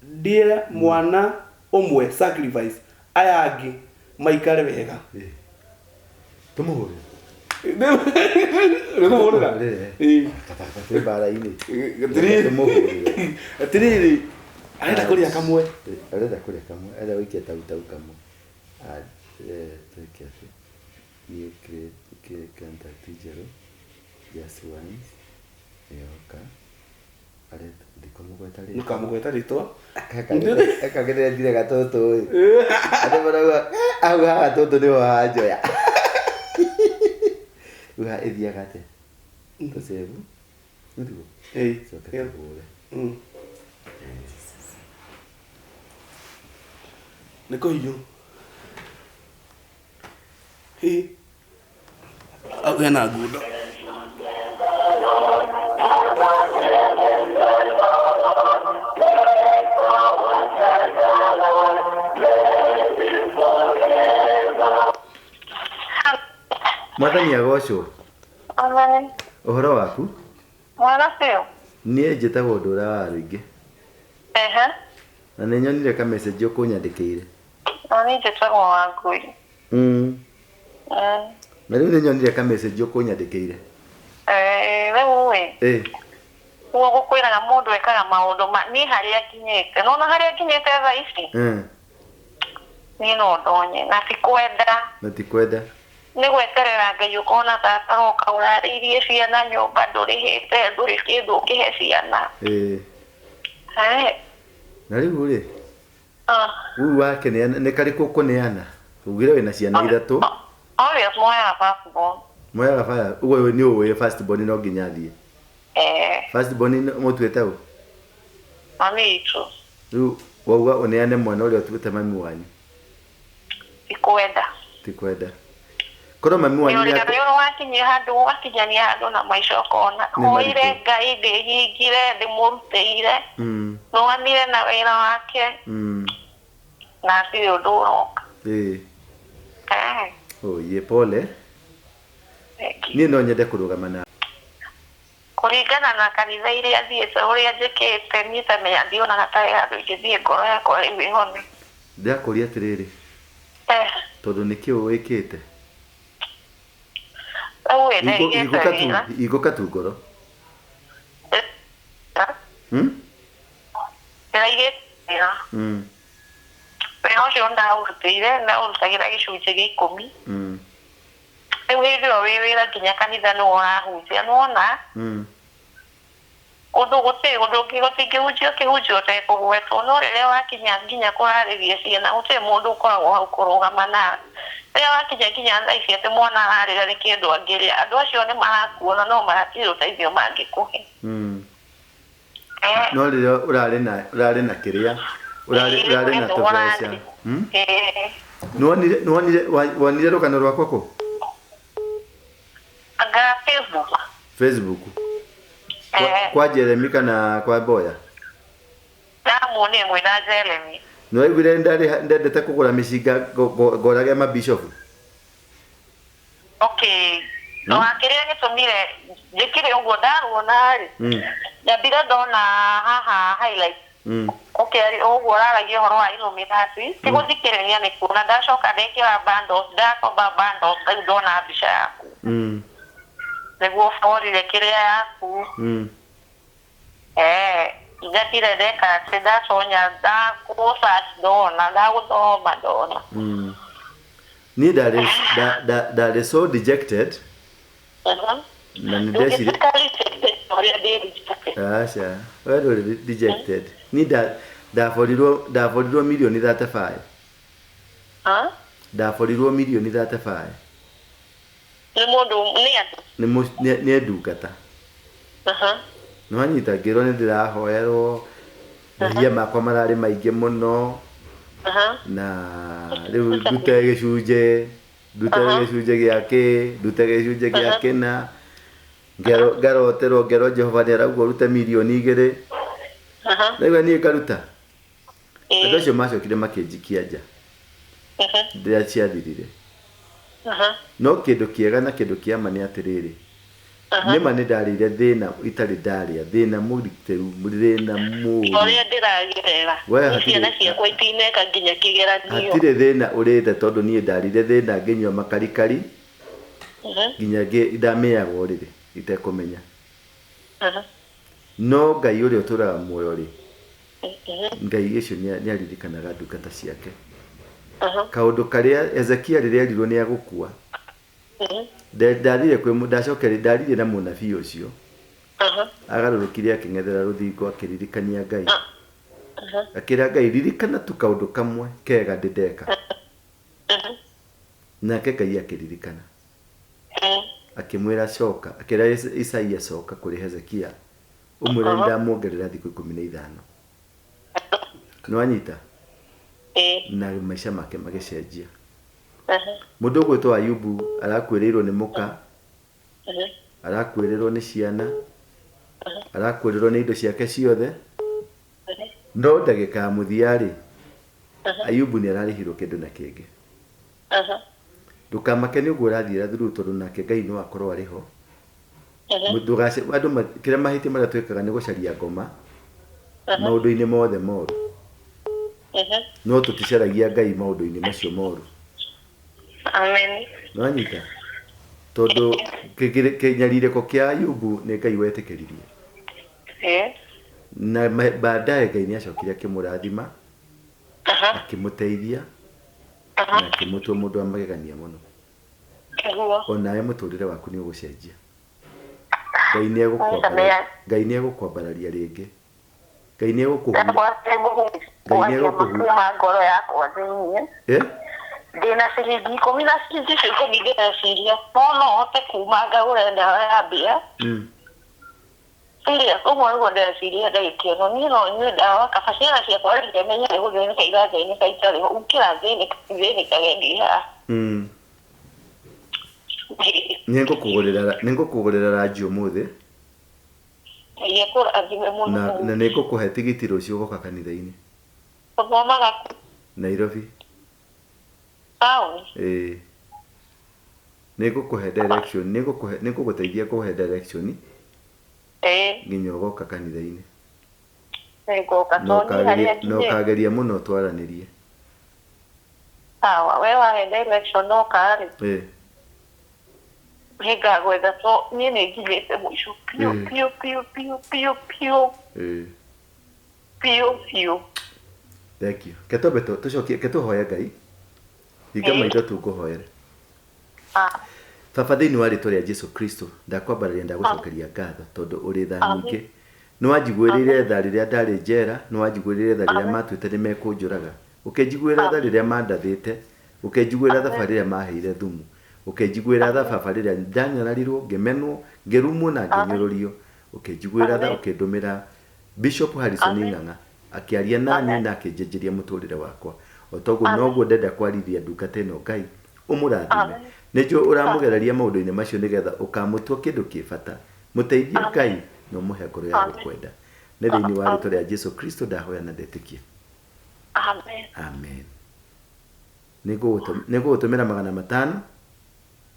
ndĩe mwana ũmwe sacrifice aya angĩ maikare wega. Tũmũhũrĩre. Nĩkũmũhũrĩra? Twĩ mbara-inĩ. Tũmũhũrĩre. Atĩrĩrĩ, arenda kũrĩa kamwe. Arenda kũrĩa kamwe, arenda gũikia tau kamwe. Twĩke atĩ new create contact njerũ, just once, nĩyoka. Ndikamũgweta rĩtwa. Ndũkamũgweta rĩtwa. Ekagĩrĩra gatũtũ ĩ. Andũ marauga, hau ha gatũtũ nĩho hanjoya. Rĩu haha ĩthiaga atĩa? Tũsave. Nĩguo? Coke tũhũre. Nĩ kũhiũ. Hau hena ngundo. Mwathani agocwo. Amen. Ũhoro waku? Mwega biũ. Niĩ njĩtagwo Ndũra wa Rũingĩ. Ehe. Na nĩ nyonire ka message ũkũnyandĩkĩire. Na niĩ njĩtagwo Wangũi. Na rĩu nĩ nyonire ka message ũkũnyandĩkĩire. Rĩu ĩ. Ũguo gũkwĩraga mũndũ ekaga maũndũ ma niĩ harĩa nginyĩte. Nĩwona harĩa nginyĩte thaa ici? Niĩ no ndonye na ti kwenda. Na ti kwenda. Nĩ gweterera Ngai ũkona tata oka ũrarĩirie ciana nyũmba ndũrĩhĩte ndũrĩ kĩndũ ũkĩhe ciana. Na rĩu rĩ, rĩu wakĩneana nĩ karĩkũ ũkũneana? Ugire wĩna ciana ithatũ. Obvious moyaga first born. Moyaga first, ũguo nĩ ũĩ first born no nginya athiĩ. First born mũtuĩte ũ? Mami witũ. Rĩu wauga ũneane mwana ũrĩa ũtuĩte mami wanyu. Ti kwenda. Ti kwenda. Korwo mami wanyu nĩ Nĩ wakinyia handũ wakinyania handũ na maica ũkona. Hoire Ngai ndĩhingire ndĩmũrutĩire. Rũgamire na wĩra wake. Na hatirĩ ũndũ ũroka. Oye, pole. Niĩ no nyende kũrũgama na Kũringana na kanitha iria thiĩte ũrĩa njĩkĩte niĩ ta menya ndionaga ta he handũ ingĩthiĩ ngoro yakwa rĩu ĩhone. Ndĩrakũria atĩrĩrĩ, tondũ nĩkĩ wĩkĩte? Rĩu ĩ ndaigĩte wĩra. Hingũka tu ngoro. Ndĩraigĩte wĩra. Wĩra ũcio ndaũrutĩire ndaũrutagĩra gĩcunjĩ gĩa 10. Rĩu hĩndĩ ĩyo wĩ wĩra nginya kanitha nĩwe ũrahunjia nĩwona? Ũndũ gũtirĩ ũndũ ũngĩ gũtingĩhunjio kĩhunjio ũtekũgwetwo no rĩrĩa wakinya nginya kũrarĩria ciana gũtirĩ mũndũ ũkoragwo hau kũrũgama nawe. Rĩrĩa wakinya nginya thaa ici atĩ mwana ararĩra nĩ kĩndũ angĩrĩa andũ acio nĩ marakuona no matirĩ ũteithio mangĩkũhe. No rĩrĩa ũrarĩ na kĩrĩa ũrarĩ na tũbeca. Nĩwonire rũgano rwakwa kũ? Anga Facebook. Facebook. Kwa Jeremy kana kwa Boya? Ndamuonire mwĩna Jeremy. Nĩwaiguire ndendete kũgũra mĩcinga ngorage mabishofu? Okay. Kĩrĩa gĩtũmire njĩkire ũguo ndaruona rĩ, nyambire ndona haha highlight. Okay, ũguo ũraragia ũhoro wa Illuminati, ti gũthikĩrĩria nĩ kuona ndacoka ndekĩra bundles, ndakomba bundles rĩu ndona mbica yaku. Nĩguo borire kĩrĩa yaku. Ngatire ndeka atĩ ndaconya ndakũ search ndona ndagũthoma ndona. Niĩ ndarĩ so dejected. Na nĩ ndeciria aca we ndũrĩ dejected. Niĩ ndaborirwo mirioni 35. Ndaborirwo mirioni 35. Nĩ mũndũ nĩ andũ? Nĩ ndungata. Nĩwanyita ngĩrwo nĩ ndĩrahoerwo mehia makwa mararĩ maingĩ mũno na rĩu ndute gĩcunjĩ gĩa kĩ ndute gĩcunjĩ gĩa kĩna ngaroterwo ngerwo Jehova nĩ arauga ũrute mirioni 2. Rĩu niĩ ngaruta. Andũ acio macokire makĩnjikia nja rĩrĩa ciathirire. No kĩndũ kĩega na kĩndũ kĩa ma nĩ atĩrĩrĩ, nĩma nĩ ndarĩire thĩna itarĩ ndarĩa thĩna mũritũ thĩna mũũru ũrĩa ndĩragerera ciana ciakwa itineka nginya kĩgeranio. Hatirĩ thĩna ũrĩte tondũ niĩ ndarĩire thĩna ngĩnyua makarikari nginya ndamĩaga ũrĩrĩ itekũmenya. No Ngai ũrĩa ũtũraga muoyo rĩ, Ngai ũcio nĩ aririkanaga ndungata ciake. Kaũndũ karĩa Ezekiel rĩrĩa erirwo nĩ agũkua, ndathire kwĩ ndacokere ndaririe na mũnabii ũcio. Agarũrũkire akĩng'ethera rũthingo akĩririkania Ngai. Akĩra Ngai ririkana tu kaũndũ kamwe kega ndĩndeka. Nake Ngai akĩririkana. Akĩmwĩra coka, akĩra Isaia coka kũrĩ Hezekia ũmwĩre nĩndamwongerera thikũ 15. Nĩwanyita? Na maica make magĩcenjia. Mũndũ ũgwĩtwo Ayubu arakuĩrĩirwo nĩ mũka, arakuĩrĩrwo nĩ ciana, arakuĩrĩrwo nĩ indo ciake ciothe. No ndagĩka ya mũthia rĩ, Ayubu nĩ ararĩhirwo kĩndũ na kĩngĩ. Ndũkamake nĩ ũguo ũrathiĩra through tondũ nake Ngai no akorwo arĩ ho. Andũ kĩrĩa mahĩtia marĩa twĩkaga nĩ gũcaria ngoma maũndũ-inĩ mothe moru. No tũticaragia Ngai maũndũ-inĩ macio moru. Amen. Nĩwanyita? Tondũ kĩnyarirĩko kĩa Ayubu nĩ Ngai wetĩkĩririe. Na baadaye Ngai nĩ acokire akĩmũrathima, akĩmũteithia, na akĩmũtua mũndũ wa magegania mũno. Onawe mũtũrĩre waku nĩ ũgũcenjia. Ngai nĩ egũkwambararia rĩngĩ. Ngai nĩ egũkũhura ngoro yakwa thĩinĩ. Ndĩna ciringi 10 na ciringi icio 10 ndĩreciria no hote kuma ngagũre ndawa ya mbĩa. Serious, ũguo nĩguo ndĩreciria ndagĩka ĩno. Niĩ no nyue ndawa kaba ciana ciakwa rĩngĩ menye nĩ gũthĩnĩka irathĩnĩka itarĩ ho gũkĩra thĩnĩkage ndĩ haha. Nĩngũkũgũrĩra ranji ũmũthĩ. Na nĩngũkũhe tigiti rũciũ ũgoka kanitha-inĩ. Ũthomaga kũ? Nairobi. Taũni? Ĩĩ. Nĩ ngũkũhe direction, nĩ ngũgũteithia kũhe direction nginya ũgoka kanitha-inĩ. Nĩngũka Na tondũ niĩ harĩa na nginyĩte. ũkageria mũno twaranĩrie. Sawa, we wahe direction oka rĩ, nĩngagwetha to niĩ nĩ nginyĩte mũico biũ biũ biũ biũ biũ biũ biũ biũ. Thank you. Ke twambe tũcokie, ke tũhoye Ngai. Hinga maitho tu ngũhoere. Baba thĩinĩ wa rĩtwa rĩa Jesu Kristo, ndakwambararia ndagũcokeria ngatho tondũ ũrĩ tha nyingĩ. Nĩ wanjiguĩrĩire tha rĩrĩa ndarĩ njera, nĩ wanjiguĩrĩire tha rĩrĩa matuĩte nĩ mekũnjũraga. Ũkĩnjiguĩra tha rĩrĩa mandathĩte, ũkĩnjiguĩra tha baba rĩrĩa maheire thumu. Ũkĩnjiguĩra tha baba rĩrĩa ndanyararirwo, ngĩmenwo, ngĩrumwo na ngĩnyũrũrio. Ũkĩnjiguĩra tha ũkĩndũmĩra Bishop Harrison Ng'ang'a akĩaria nani na akĩnjenjeria mũtũrĩre wakwa. O toguo noguo ndenda kwarithia ndungata ĩno Ngai ũmũrathime. Nĩ njũĩ ũramũgereria maũndũ-inĩ macio nĩgetha ũkamũtua kĩndũ kĩ bata. Mũteithie Ngai na ũmũhe ngoro ya gũkwenda. Nĩ thĩinĩ wa rĩtwa rĩa Jesu Kristo ndahoya na ndetĩkia. Amen. Amen. Nĩ ngũgũtũmĩra 500.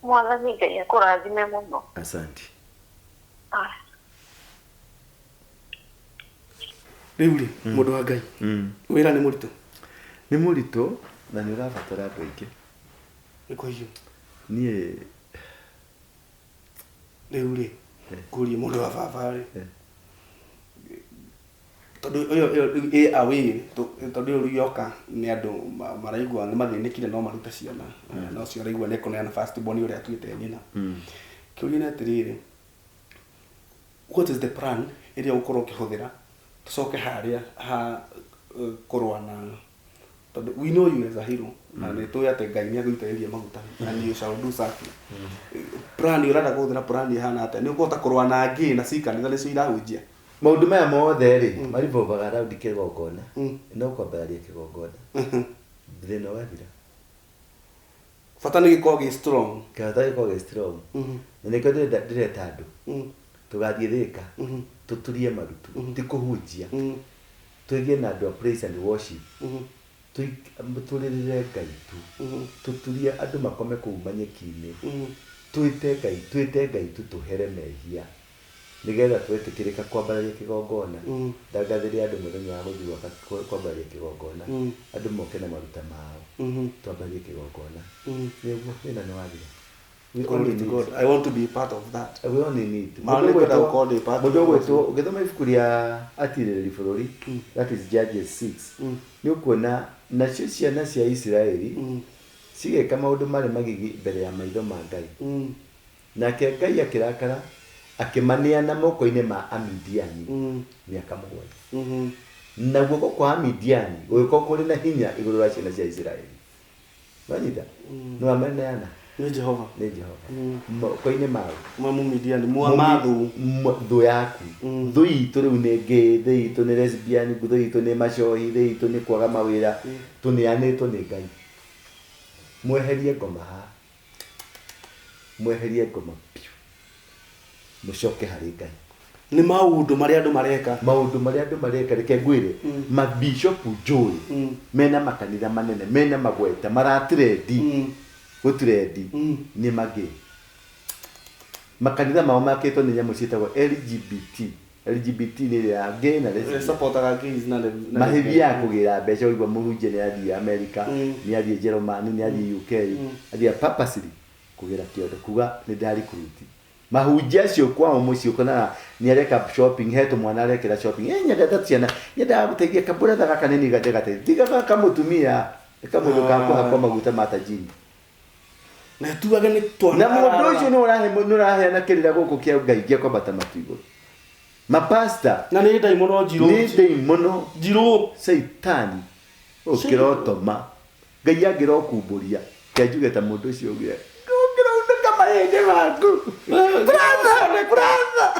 Mwathani Ngai akũrathime mũno. Asante. Rĩu rĩ, mũndũ wa Ngai, wĩra nĩ mũritũ? Nĩ mũritũ na nĩ ũrabatara andũ aingĩ. Nĩ kwa hiyo. Niĩ Rĩu rĩ, ngũrie mũndũ wa baba rĩ, tondũ ĩyo rĩu ĩ away, tondũ ĩyo rĩu yoka nĩ andũ maraigua nĩ mathĩnĩkire no marute ciana, na ũcio araigua nĩ ekũneana first born ũrĩa atuĩte nyina. Kĩũria nĩ atĩrĩrĩ, what is the plan ĩrĩa ũgũkorwo ũkĩhũthĩra tũcoke harĩa ha kũrũa na, tondũ we know you as a hero na nĩ tũĩ atĩ Ngai nĩ agũitĩrĩria maguta and you shall do something. Plan ũrenda kũhũthĩra plan ĩhana atĩa? Nĩ ũkũhota kũrũa na angĩ na ci kanitha nĩcio irahunjia? Maũndũ maya mothe rĩ, marivolvaga around kĩgongona. No kwambararia kĩgongona. Thĩna ũgathira. Bata nĩ gĩkorwo gĩ strong. Bata gĩkorwo gĩ strong. Na nĩkĩo ndĩreta andũ. Tũgathiĩ Thĩka, tũturie marutu, ti kũhunjia. Tũgĩe na andũ a praise and worship. Tũrĩrĩre Ngai tu. Tũturie andũ makome kũu manyeki-inĩ. Twĩte Ngai, twĩte Ngai tu tũhere mehia. Nĩgetha twetĩkĩrĩka kwambararia kĩgongona. Ndangathĩrĩria andũ mũthenya wa gũthiĩ gwaka kwambararia kĩgongona. Andũ moke na maruta mao. Twambararie kĩgongona. Nĩguo thĩna nĩ wathira. We Glory only to need God. I want to be part of that. We only need. Ma nĩ ngwenda gũkorwo ndĩ part Mũndũ of ũgwĩtwo ũgĩthoma ibuku rĩa atirĩrĩri bũrũri, that is Judges 6, nĩ ũkuona nacio ciana cia Isiraeli cigĩka maũndũ marĩ magigi mbere ya maitho ma Ngai. Nake Ngai akĩrakara akĩmaneana moko-inĩ ma Amidiani mĩaka 7. Na guoko kwa Amidiani gũgĩkorwo kũrĩ na hinya igũrũ rĩa ciana cia Isiraeli. Wanyita? Nĩ wamaneana? Nĩ Jehova. Nĩ Jehova. Moko-inĩ mao. Ma Mũmidiani, mwa mathũ. Thũ yaku. Thũ itũ rĩu nĩ gay, thũ itũ nĩ lesbian, thũ itũ nĩ macohi, thũ itũ nĩ kwaga mawĩra. Tũneanĩtwo nĩ Ngai. Mweherie ngoma haha. Mweherie ngoma biũ. Mũcoke harĩ Ngai. Nĩ maũndũ marĩa andũ mareka. Maũndũ marĩa andũ mareka, reke ngwĩre, mabishopu njũĩ, mena makanitha manene, mena magweta, maratrendi, gũtrendi, nĩ magĩ. Makanitha mao makĩtwo nĩ nyamũ ciĩtagwo LGBT. LGBT nĩ ĩrĩa ya gay na lesbian. Supportaga gays na na Mahĩthiaga kũgĩra mbeca, ũigua mũhunjia nĩ athiĩ America, nĩ athiĩ Jerumani, nĩ athiĩ UK, athiĩ purposely kũgĩra kĩondo, kuga nĩ ndarikruti. Mahunjia acio kwao mũciĩ ũkonaga nĩ areka shopping, he tũmwana arekĩra shopping. Nyendete ciana, nyendaga gũteithia kabũretha gaka nĩ niĩ ndĩgateithia. Tiga gaka mũtumia, nĩ kamũndũ ka kũhakwo maguta ma tajiri. Na tuage nĩ twana. Na mũndũ ũcio nĩ ũraheana kĩrĩra gũkũ kĩa Ngai gĩa kwambata matu igũrũ. Mapasta. Na nĩ ndaimono njirũ. Nĩ ndaimono. Njirũ. Caitani. Ũkĩrotoma. Ngai angĩrokumbũria. Reke njuge ta mũndũ ũcio ũngĩ. Ũngĩraunĩka mahĩndĩ maku. Brother, brother.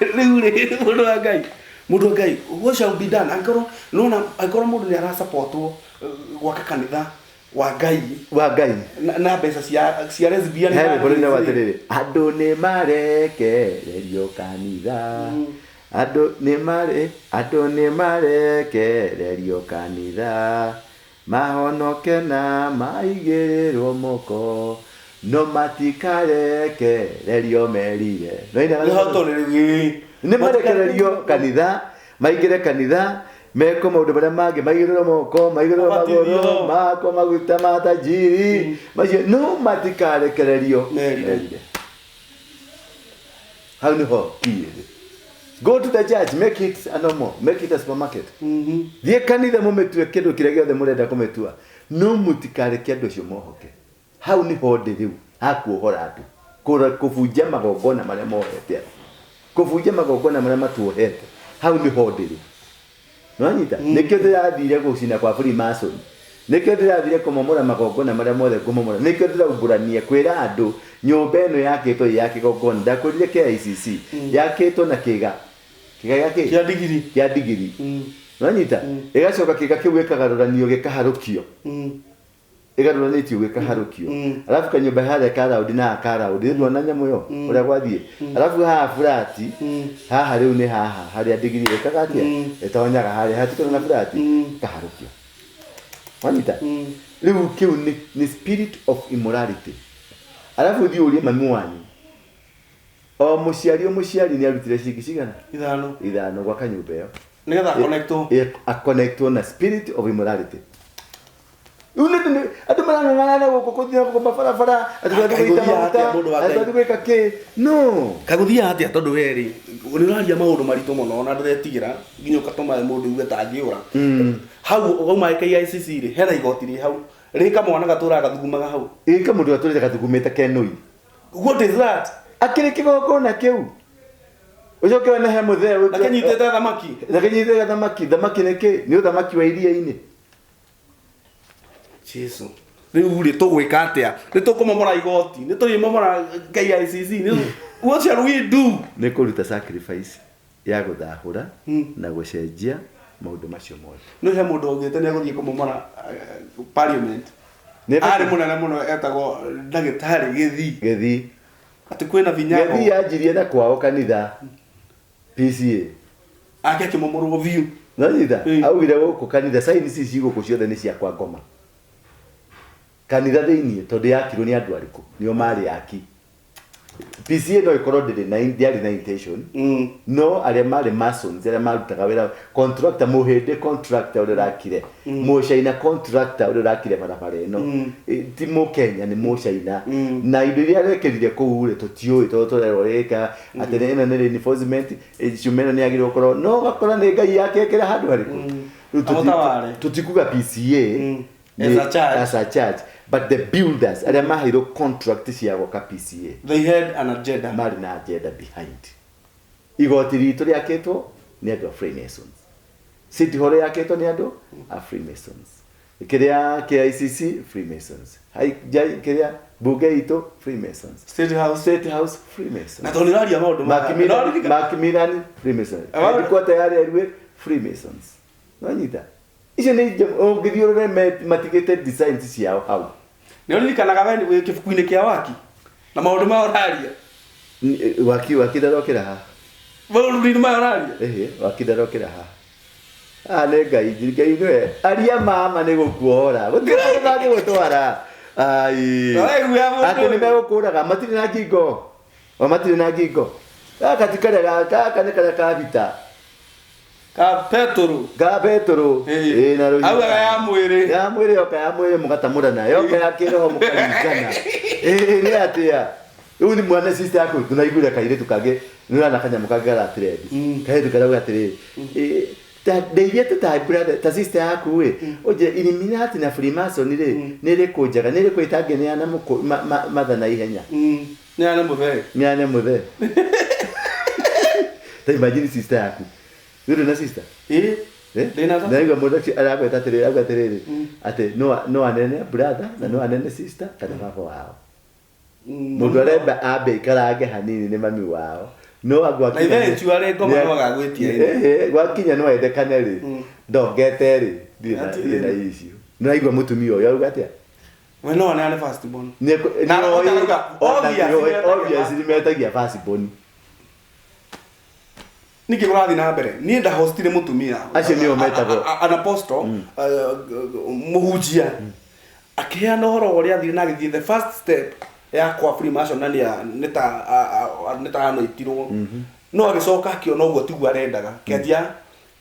Rĩu rĩ, mũndũ wa Ngai. Mũndũ wa Ngai, what shall be done? Angĩkorwo, nĩwona, angĩkorwo mũndũ nĩ arasupportwo, gwaka kanitha wa Ngai. Wa Ngai. Na mbeca cia lesbian He na rwĩmbo rũinagwo gays. atĩrĩrĩ, andũ nĩ marekererio kanitha. Andũ nĩ mare, andũ nĩ marekererio kanitha. Mahonoke na maigĩrĩrwo moko. No matikarekererio merire. No ina Nĩ hotore rĩu nĩ marekererio kanitha, maingĩre kanitha, meko maũndũ marĩa mangĩ, maigĩrĩrwo moko, maigĩrĩrwo Mabatithio. magũrũ, makwo maguta ma tajiri, macio no matikarekererio Merire. merire. Hau nĩho key ĩrĩ. Go to the church, make it a normal, make it a supermarket. Thiĩ kanitha mũmĩtue kĩndũ kĩrĩa gĩothe mũrenda kũmĩtua, no mũtikareke andũ acio mohoke. Hau nĩho ndĩ rĩu hakuohora andũ, kũbunja magongona marĩa mohete andũ, kũbunja magongona marĩa matuohete. Hau nĩho ndĩ rĩu. Nĩwanyita? Nĩkĩo ndĩrathire gũcina kwa Freemason, nĩkĩo ndĩrathire kũmomora magongona marĩa mothe ngũmomora, nĩkĩo ndĩraumbũrania kwĩra andũ nyũmba ĩno yakĩtwo ĩ ya kĩgongona. Ndakwĩrire KICC yakĩtwo na kĩga, kĩga gĩa kĩ? Kĩa ndigiri. Kĩa ndigiri. Nĩwanyita? Ĩgacoka kĩga kĩu gĩkagarũranio gĩkaharũkio. Ĩgarũranĩtio gĩkaharũkio. Alafu kanyũmba harĩa ka raundi na ka raundi, nĩ ndwona nyamũ ĩyo ũrĩa gwathiĩ. Alafu haha furati, haha rĩu nĩ haha harĩa ndigiri ĩkaga atĩa? Ĩtonyaga harĩa hatikĩrĩ na furati, kaharũkio. Wanyita? Rĩu kĩu nĩ spirit of immorality. Alafu ũthiĩ ũrie mami wanyu. O mũciari o mũciari nĩ arutire ciringi cigana? Ithano. Ithano gwaka nyũmba ĩyo. Nĩgetha connectwo. Aconnectwo na spirit of immorality. Rĩu nĩ andũ marang'ang'ana na gũkũ gũthiĩ na gũkũ mabarabara, atĩ tũrathiĩ Kaĩ gũita gũthiaga maguta, atĩa mũndũ wa atĩ Ngai? tũrathiĩ gwĩka kĩ? No. Kaĩ gũthiaga atĩa tondũ we rĩ, nĩ ũraria maũndũ maritũ mũno na ndũretigĩra nginya ũgatũma mũndũ aigue ta angĩũra. Hau wauma KICC rĩ, hena igoti rĩ hau. Rĩ kamwana gatũraga gathugumaga hau. Ĩ kamũndũ gatũrĩte gathugumĩte kenũi. What is that? Akĩrĩ kĩgongona kĩu. Ũcoke wone he mũthee Na kĩnyitĩte thamaki. Na kĩnyitĩte thamaki. Thamaki nĩ kĩ? Nĩ ũthamaki wa iria-inĩ. Jesu. Rĩu rĩ tũgwĩka atĩa? Nĩ tũkũmomora igoti, nĩ tũrĩmomora KICC. What shall we do? Nĩ kũruta sacrifice ya gũthahũra na gũcenjia maũndũ macio mothe. Nĩ he mũndũ augĩte nĩ egũthiĩ kũmomora parliament. Nĩ Arĩ mũnene mũno etagwo ndagĩtarĩ Gĩthii. Gĩthii. Atĩ kwĩna vinyago. Gĩthii yanjirie na kwao kanitha PCA. Ake akĩmomorwo biũ. Nonyita? Augire gũkũ kanitha sign ici ci gũkũ ciothe nĩ cia kwa ngoma. Kanitha thĩiniĩ tondũ yakirwo nĩ andũ arĩkũ? Nĩo marĩ aki. PCA no ĩkorwo ndĩrĩ na ndĩarĩ na intention. No arĩa marĩ masons, arĩa marutaga wĩra, contractor, mũhĩndĩ contractor ũrĩa ũrakire, mũcaina contractor ũrĩa ũrakire barabara ĩno, ti mũkenya, nĩ mũcaina. Na indo iria arekĩrire kũu rĩ, tũtiũĩ tondũ tũrerwo rĩka atĩ ĩno nĩ reinforcement, cuma ĩno nĩ yagĩrĩirwo gũkorwo, no ũgakora nĩ Ngai yake ekĩra handũ harĩkũ. Rĩu Amũtaware. tũtikuga PCA As a church. As a church. But the builders, arĩa maheirwo contract cia gwaka PCA, They had an agenda. Marĩ na agenda behind. Igoti ritũ rĩakĩtwo nĩ andũ a Freemasons. City Hall yakĩtwo nĩ andũ a Freemasons. Kĩrĩa KICC, Freemasons. Hai, jai, kĩrĩa bunge itũ, Freemasons. State House. State House, Freemasons. Na tondũ nĩ ũraria maũndũ maya. Macmillan, No, ririkana. Macmillan, Freemasons. Ama- Headquarter ya Railway, Freemasons. Nonyita? Icio nĩ ũngĩthiĩ ũrore matigĩte designs ciao hau. Nĩ ũririkanaga we wĩ kĩbuku-inĩ kĩa waki? Na maũndũ maya ũraria? Waki, waki ndarokĩra haha. Maũndũ-inĩ maya ũraria? Ĩhĩ, waki ndarokĩra haha. Haha nĩ Ngai, Ngai nĩwe. Aria mama nĩ gũkuohora. Gũtirĩ handũ mangĩgũtwara. Ai. Na we guoya mũndũ Atĩ nĩ ũyũ. megũkũraga, matirĩ na ngingo. O matirĩ na ngingo. Gaka ti karĩa gaka nĩ karĩa ka Bita. Ka Petũrũ. Ka Petũrũ. Ĩĩ. Ĩĩ, na rũhiũ. Augaga ya mwĩrĩ. Ya mwĩrĩ yoka ya mwĩrĩ mũgatamũrana. Yoka ya kĩroho mũkaringana. Ĩĩ, nĩ atĩa? Rĩu nĩ mwana sister yaku, tũnaiguire kairĩtu kangĩ, nĩ ũrona kanyamũ kangĩ garatrend. Kairĩtu karauga atĩrĩrĩ, ĩĩ, ta ndeithia tu ta brother, ta sister yaku ĩ, ũnjĩre Illuminati na Freemason rĩ, nĩ ĩrĩkũ njega, nĩ ĩrĩkũ ĩtangĩneana matha na ihenya? Neane mũthee. Neane mũthee. Ta imagine sister yaku. Nĩ ũrĩ na sister? Ĩĩ. Ndĩ na Ndaigua mũndũ ũcio arakwĩta atĩrĩrĩ, arauga atĩrĩrĩ, atĩ no anene brother na no anene sister kana baba wao. Mũndũ arenda ambe ikarange hanini nĩ mami wao. No agwa Na ithe eventually ngoma no agagwĩtia ĩno. Gwakinya no endekane rĩ. Ndongete rĩ, ndirĩ Ati ndirĩ na issue. Nĩwaigua mũtumia ũyũ auga atĩa? We no aneane first born. Nĩ ekũ- Na nĩ oĩ- ũtarauga, ona obvious nĩ oĩ, nĩmetagia obvious first nĩmetagia first born. Ningĩ kũrathiĩ na mbere. Niĩ ndahostire mũtumia. Acio nĩo metagwo. An apostle, mũhunjia. Akĩheana ũhoro wa ũrĩa athire na agĩthiĩ the first step. Ya kwa Freemason na nĩ ta nĩ ta anoitirwo no agĩcoka akĩona ũguo tiguo arendaga kĩanjia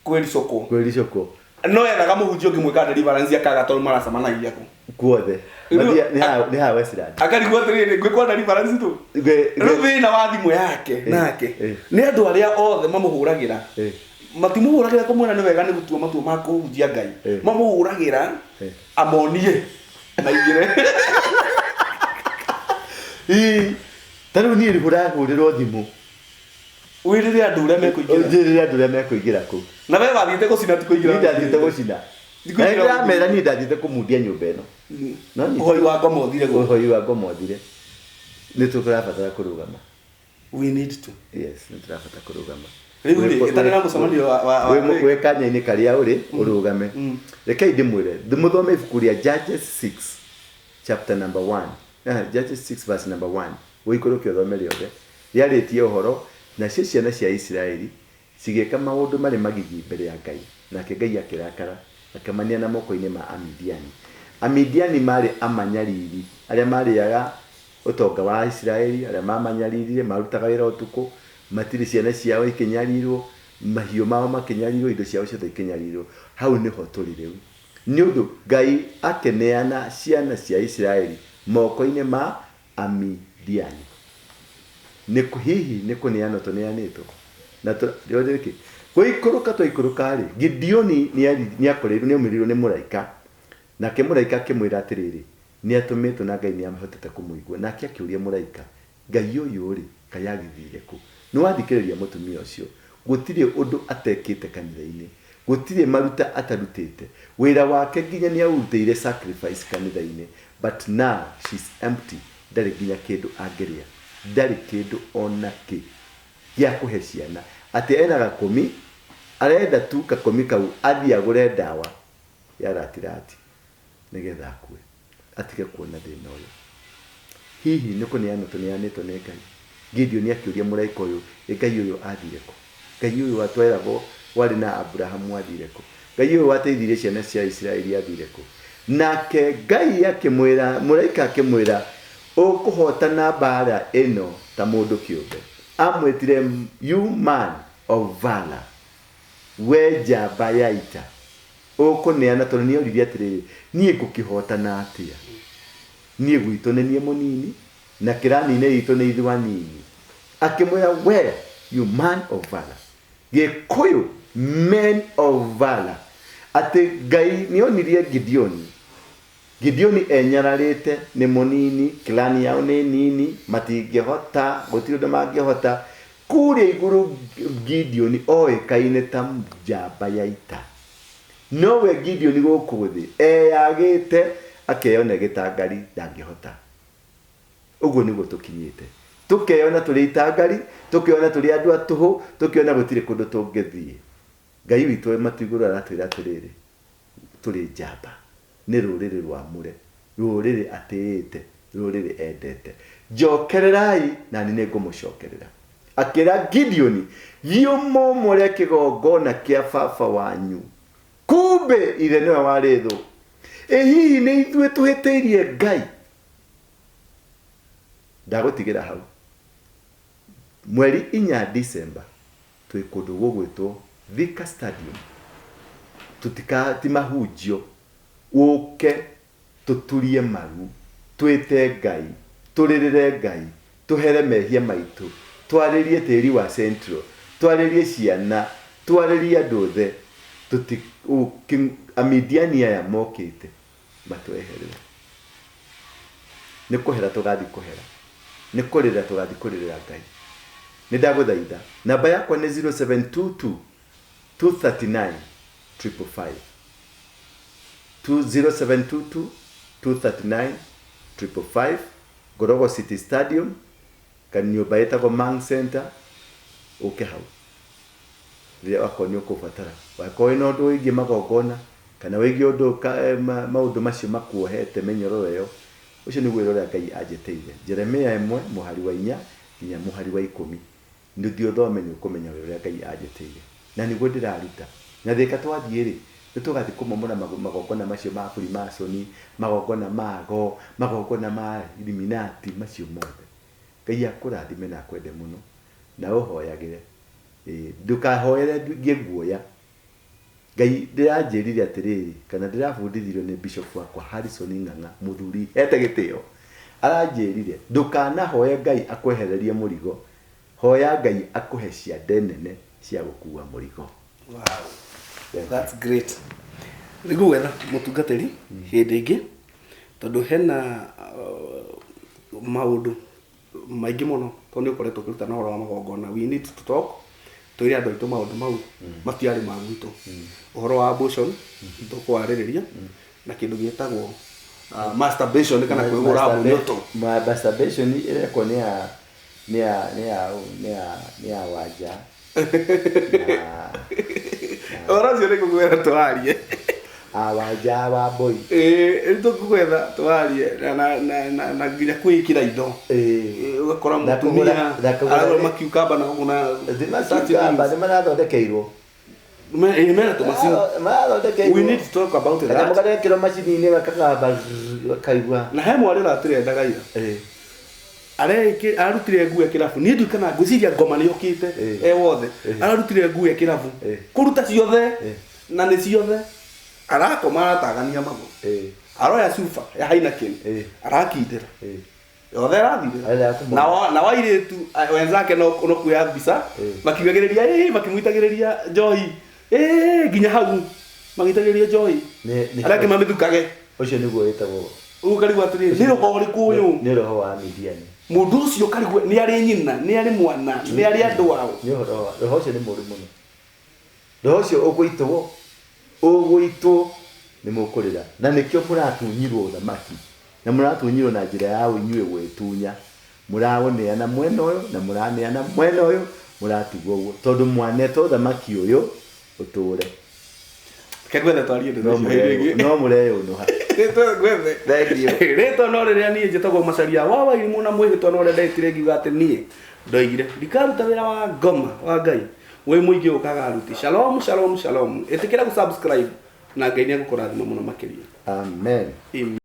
kwĩricũkwo. Kwĩricũkwo. No ethaga mũhunjia ũngĩmwĩka deliverance akaga tondũ maracemanagia kũ Guothe. Nĩ haha Westland. Akarigwo atĩrĩrĩ, ngwĩkwo deliverance tu. Rĩu thĩna wa thimũ yake nake nĩ andũ arĩa othe mamũhũragĩra, matimũhũragĩra kũmwĩra nĩ wega nĩ gũtua matua ma kũhunjia Ngai, mamũhũragĩra amonie maingĩre. Ĩĩ, ta rĩu niĩ hũrahũrĩrwo thimũ. Wĩrĩre andũ ũrĩa mekũingĩra. Njĩrĩre andũ ũrĩa mekũingĩra kũu. Na we wathiĩte gũcina, ti kũingĩra. Niĩ ndathiĩte gũcina. Ti kũingĩra. Na ndĩramera niĩ ndathiĩte kũmundia nyũmba ĩno. No niĩ Ũhoi wa ngoma ũthire gũkũ. Ũhoi wa ngoma ũthire. Nĩ tũrabatara kũrũgama. We need to. Yes, nĩ tũrabatara kũrũgama. Rĩu rĩ, ĩtanĩra mũcemanio wa Wĩ kanya-inĩ karĩa ũrĩ ũrũgame. Rekei ndĩmwĩre, mũthome ibuku rĩa Judges 6 chapter number 1. Judges 6 verse number 1. Ũikũrũke ũthome rĩothe. Rĩarĩtie ũhoro nacio ciana cia Isiraeli cigĩka maũndũ marĩ magigi mbere ya Ngai, nake Ngai akĩrakara, akĩmaneana moko-inĩ ma Amidiani. Amidiani marĩ amanyariri arĩa marĩaga ũtonga wa Isiraeli, arĩa mamanyaririre, marutaga wĩra ũtukũ, matirĩ ciana ciao ikĩnyarirwo, mahiũ mao makĩnyarirwo, indo ciao ciothe ikĩnyarirwo. Hau nĩho tũrĩ rĩu. Nĩ ũndũ Ngai akĩneana ciana cia Isiraeli moko-inĩ ma Amidiani. Nĩ hihi nĩ kũneanwo tũneanĩtwo? Na ndĩrona kĩ? Gũikũrũka twaikũrũka rĩ, Gideoni nĩakorirwo nĩaumĩrĩirwo nĩ mũraika. Nake mũraika akĩmwĩra atĩrĩrĩ, nĩatũmĩtwo na Ngai nĩahotete kũmũigua. Nake akĩũria mũraika, Ngai ũyũ rĩ, kaĩ agĩthire kũ? Nĩwathikĩrĩria mũtumia ũcio, gũtirĩ ũndũ atekĩte kanitha-inĩ, gũtirĩ maruta atarutĩte, wĩra wake nginya nĩaũrutĩire sacrifice kanitha-inĩ, but now she's empty, ndarĩ nginya kĩndũ angĩrĩa, ndarĩ kĩndũ ona kĩ gĩa kũhe ciana, atĩ ena gakũmi, arenda tu gakũmi kau athiĩ agũre ndawa ya ratirati nĩgetha akue, atige kuona thĩna ũyũ. Hihi nĩ kũneanwo tũneanĩtwo nĩ Ngai? Gideon akĩũria mũraika ũyũ, ĩ Ngai ũyũ athire kũ? Ngai ũyũ watweragwo warĩ na Abrahamu athire kũ? Ngai ũyũ wateithirie ciana cia Isiraeli athire kũ? Nake Ngai akĩmwĩra, mũraika akĩmwĩra, ũkũhotana mbara ĩno ta mũndũ kĩũmbe. Amwĩtire you man of valor, we njamba ya ita. Ũkũneana tondũ nĩoririe atĩrĩrĩ, niĩ ngũkĩhotana atĩa? Niĩ gwitũ nĩ niĩ mũnini, na kĩrani-inĩ gitũ nĩ ithuĩ anini. Akĩmwĩra, we you man of valor. Gĩkũyũ, men of valor. Atĩ Ngai nĩonirie Gideoni. Gideoni enyararĩte nĩ mũnini, clan yao nĩ nini, matingĩhota, gũtirĩ ũndũ mangĩhota. Kũrĩa igũrũ Gideoni oĩkaine ta njamba ya ita. Nowe Gideoni gũkũ thĩ eyagĩte akeyona gĩtangari ndangĩhota. Ũguo nĩguo tũkinyĩte. Tũkeyona tũrĩ itangari, tũkeyona tũrĩ andũ a tũhũ, tũkeyona gũtirĩ kũndũ tũngĩthiĩ. Ngai witũ wĩ matu igũrũ aratwĩra atĩrĩrĩ, tũrĩ njamba, nĩ rũrĩrĩ rwamũre, rũrĩrĩ atĩĩte, rũrĩrĩ endete. Njokererai na niĩ nĩngũmũcokerera. Akĩra Gideoni, thiĩ ũmomore kĩgongona kĩa baba wanyu. Kumbe ithe nĩwe warĩ thũ. Ĩ hihi nĩ ithuĩ tũhĩtĩirie Ngai? Ndagũtigĩra hau. Mweri 4 December twĩ kũndũ gũgwĩtwo Thika Stadium. Tũtika ti mahunjio, ũke tũturie maru, twĩte Ngai, tũrĩrĩre Ngai, tũhere mehia maitũ, twarĩrie tĩri wa Central, twarĩrie ciana, twarĩrie andũ othe. Amidiani aya mokĩte matweherere. Nĩ kũhera tũgathiĩ kũhera, nĩ kũrĩrĩra tũgathiĩ kũrĩrĩra Ngai. Nĩ ndagũthaitha, namba yakwa nĩ 0722 239 555. 0722 239 555, Ngorogo City Stadium, kana nyũmba ĩtagwo Mang Center, ũke hau. Rĩrĩa wakorwo nĩ ũkũbatara, wakorwo wĩna ũndũ wĩgiĩ magongona, kana wĩgiĩ ũndũ maũndũ macio makuohete mĩnyororo ĩyo, ũcio nĩguo wĩra ũrĩa Ngai anjĩtĩire. Jeremia 1 mũhari wa 4 nginya mũhari wa 10. Nĩ ũthiĩ ũthome nĩ ũkũmenya wĩra ũrĩa Ngai anjĩtĩire. Na nĩguo ndĩraruta. Na thĩka twathiĩ rĩ, Nĩ tũgathiĩ kũmomora magongona macio ma Freemason, magongona ma ago, magongona ma Illuminati, macio mothe. Ngai akũrathime na akwende mũno, na ũhoyagĩre. Ĩĩ, ndũkahoere ngie guoya. Ngai ndĩranjĩrire atĩrĩrĩ, kana ndĩrabundithirio nĩ bishop wakwa Harrison Ng'ang'a, mũthuri hete gĩtĩo. Aranjĩrire, ndũkanahoe Ngai akwehererie mũrigo, hoya Ngai akũhe ciande nene cia gũkua mũrigo. Wow. That's great. Nĩngũgwetha mũtungatĩri hĩndĩ ĩngĩ tondũ hena maũndũ maingĩ mũno tondũ nĩ ũkoretwo ũkĩrutana ũhoro wa magongona. We need to talk twĩre andũ aitũ maũndũ mau matiarĩ ma gwitũ. Ũhoro wa abortion tũkwarĩrĩria na kĩndũ gĩtagwo masturbation kana kwĩgũra mũnyũtũ. Masturbation ĩrekwo nĩ ya nĩ ya nĩ ya nĩ ya nĩ ya wanja na Ũhoro ũcio nĩ ngũkwĩra twarie. A wanja wa mbũi. Ĩĩ, nĩ tũkũgwetha twarie na na na na, na nginya kwĩĩkĩra indo. Ĩĩ, Ũgakora Na mũtumia kũgũra- na kũgũra- aragũra makiukamba na gũkũ na makiukamba nĩ marathondekeirwo. Ĩĩ, mena tũmacini. Marathondekeirwo. We need to talk about that. Karekĩrwo macini-inĩ gakagamba kaigua. Na he mwarĩ ũratũrendaga ira. Ararutire nguo ya kĩrabu. Niĩ ndiũĩ kana ngwĩciria ngoma nĩ yũkĩte e wothe. Ararutire nguo ya kĩrabu. Kũruta ciothe na nĩ ciothe. Arakoma aratagania magũrũ. Aroya cuba ya Heineken. Arakindĩra. Yothe ĩrathirĩra. Arenda kũmona. Na wairĩtu wenzake no no kuoya mbica makiugagĩrĩria ĩĩ makĩmũitagĩrĩria njohi ĩĩ nginya hau magĩitagĩrĩria njohi arĩa angĩ mamĩthukage. Ũcio nĩguo wĩtagwo. Ũguo ũkarigwo atĩrĩrĩ, nĩ roho ũrĩkũ ũyũ? Nĩ roho wa Midiani. Mũndũ ũcio ũkarigwo nĩ arĩ nyina, nĩ arĩ mwana, nĩ arĩ andũ ao. Nĩ ũhoro wa roho ũcio nĩ mũũru mũno. Roho ũcio ũgũitwo, ũgũitwo nĩ mũkũrĩra. Na nĩkĩo mũratunyirwo ũthamaki. Na mũratunyirwo na njĩra ya inyuĩ gwĩtunya. Mũraũneana mwena ũyũ na mũraneana mwena ũyũ, mũratigwo ũguo. Tondũ mwanetwo ũthamaki ũyũ ũtũre. Reke ngwethe twarie ndeto icio hĩndĩ ĩngĩ. No mũreyũnũha. Rĩtwa ngwethe. Thank you. Rĩtwa no rĩrĩa niĩ njĩtagwo Macharia wa Wairimũ na mwĩhĩtwa no ũrĩa ndehĩtire ngiuga atĩ niĩ ndoigire ndikaruta wĩra wa ngoma wa Ngai wĩ mũingĩ ũkaga aruti. Shalom, shalom, shalom. Ĩtĩkĩra gũ subscribe na Ngai nĩ egũkũrathima mũno makĩria. Amen. Amen.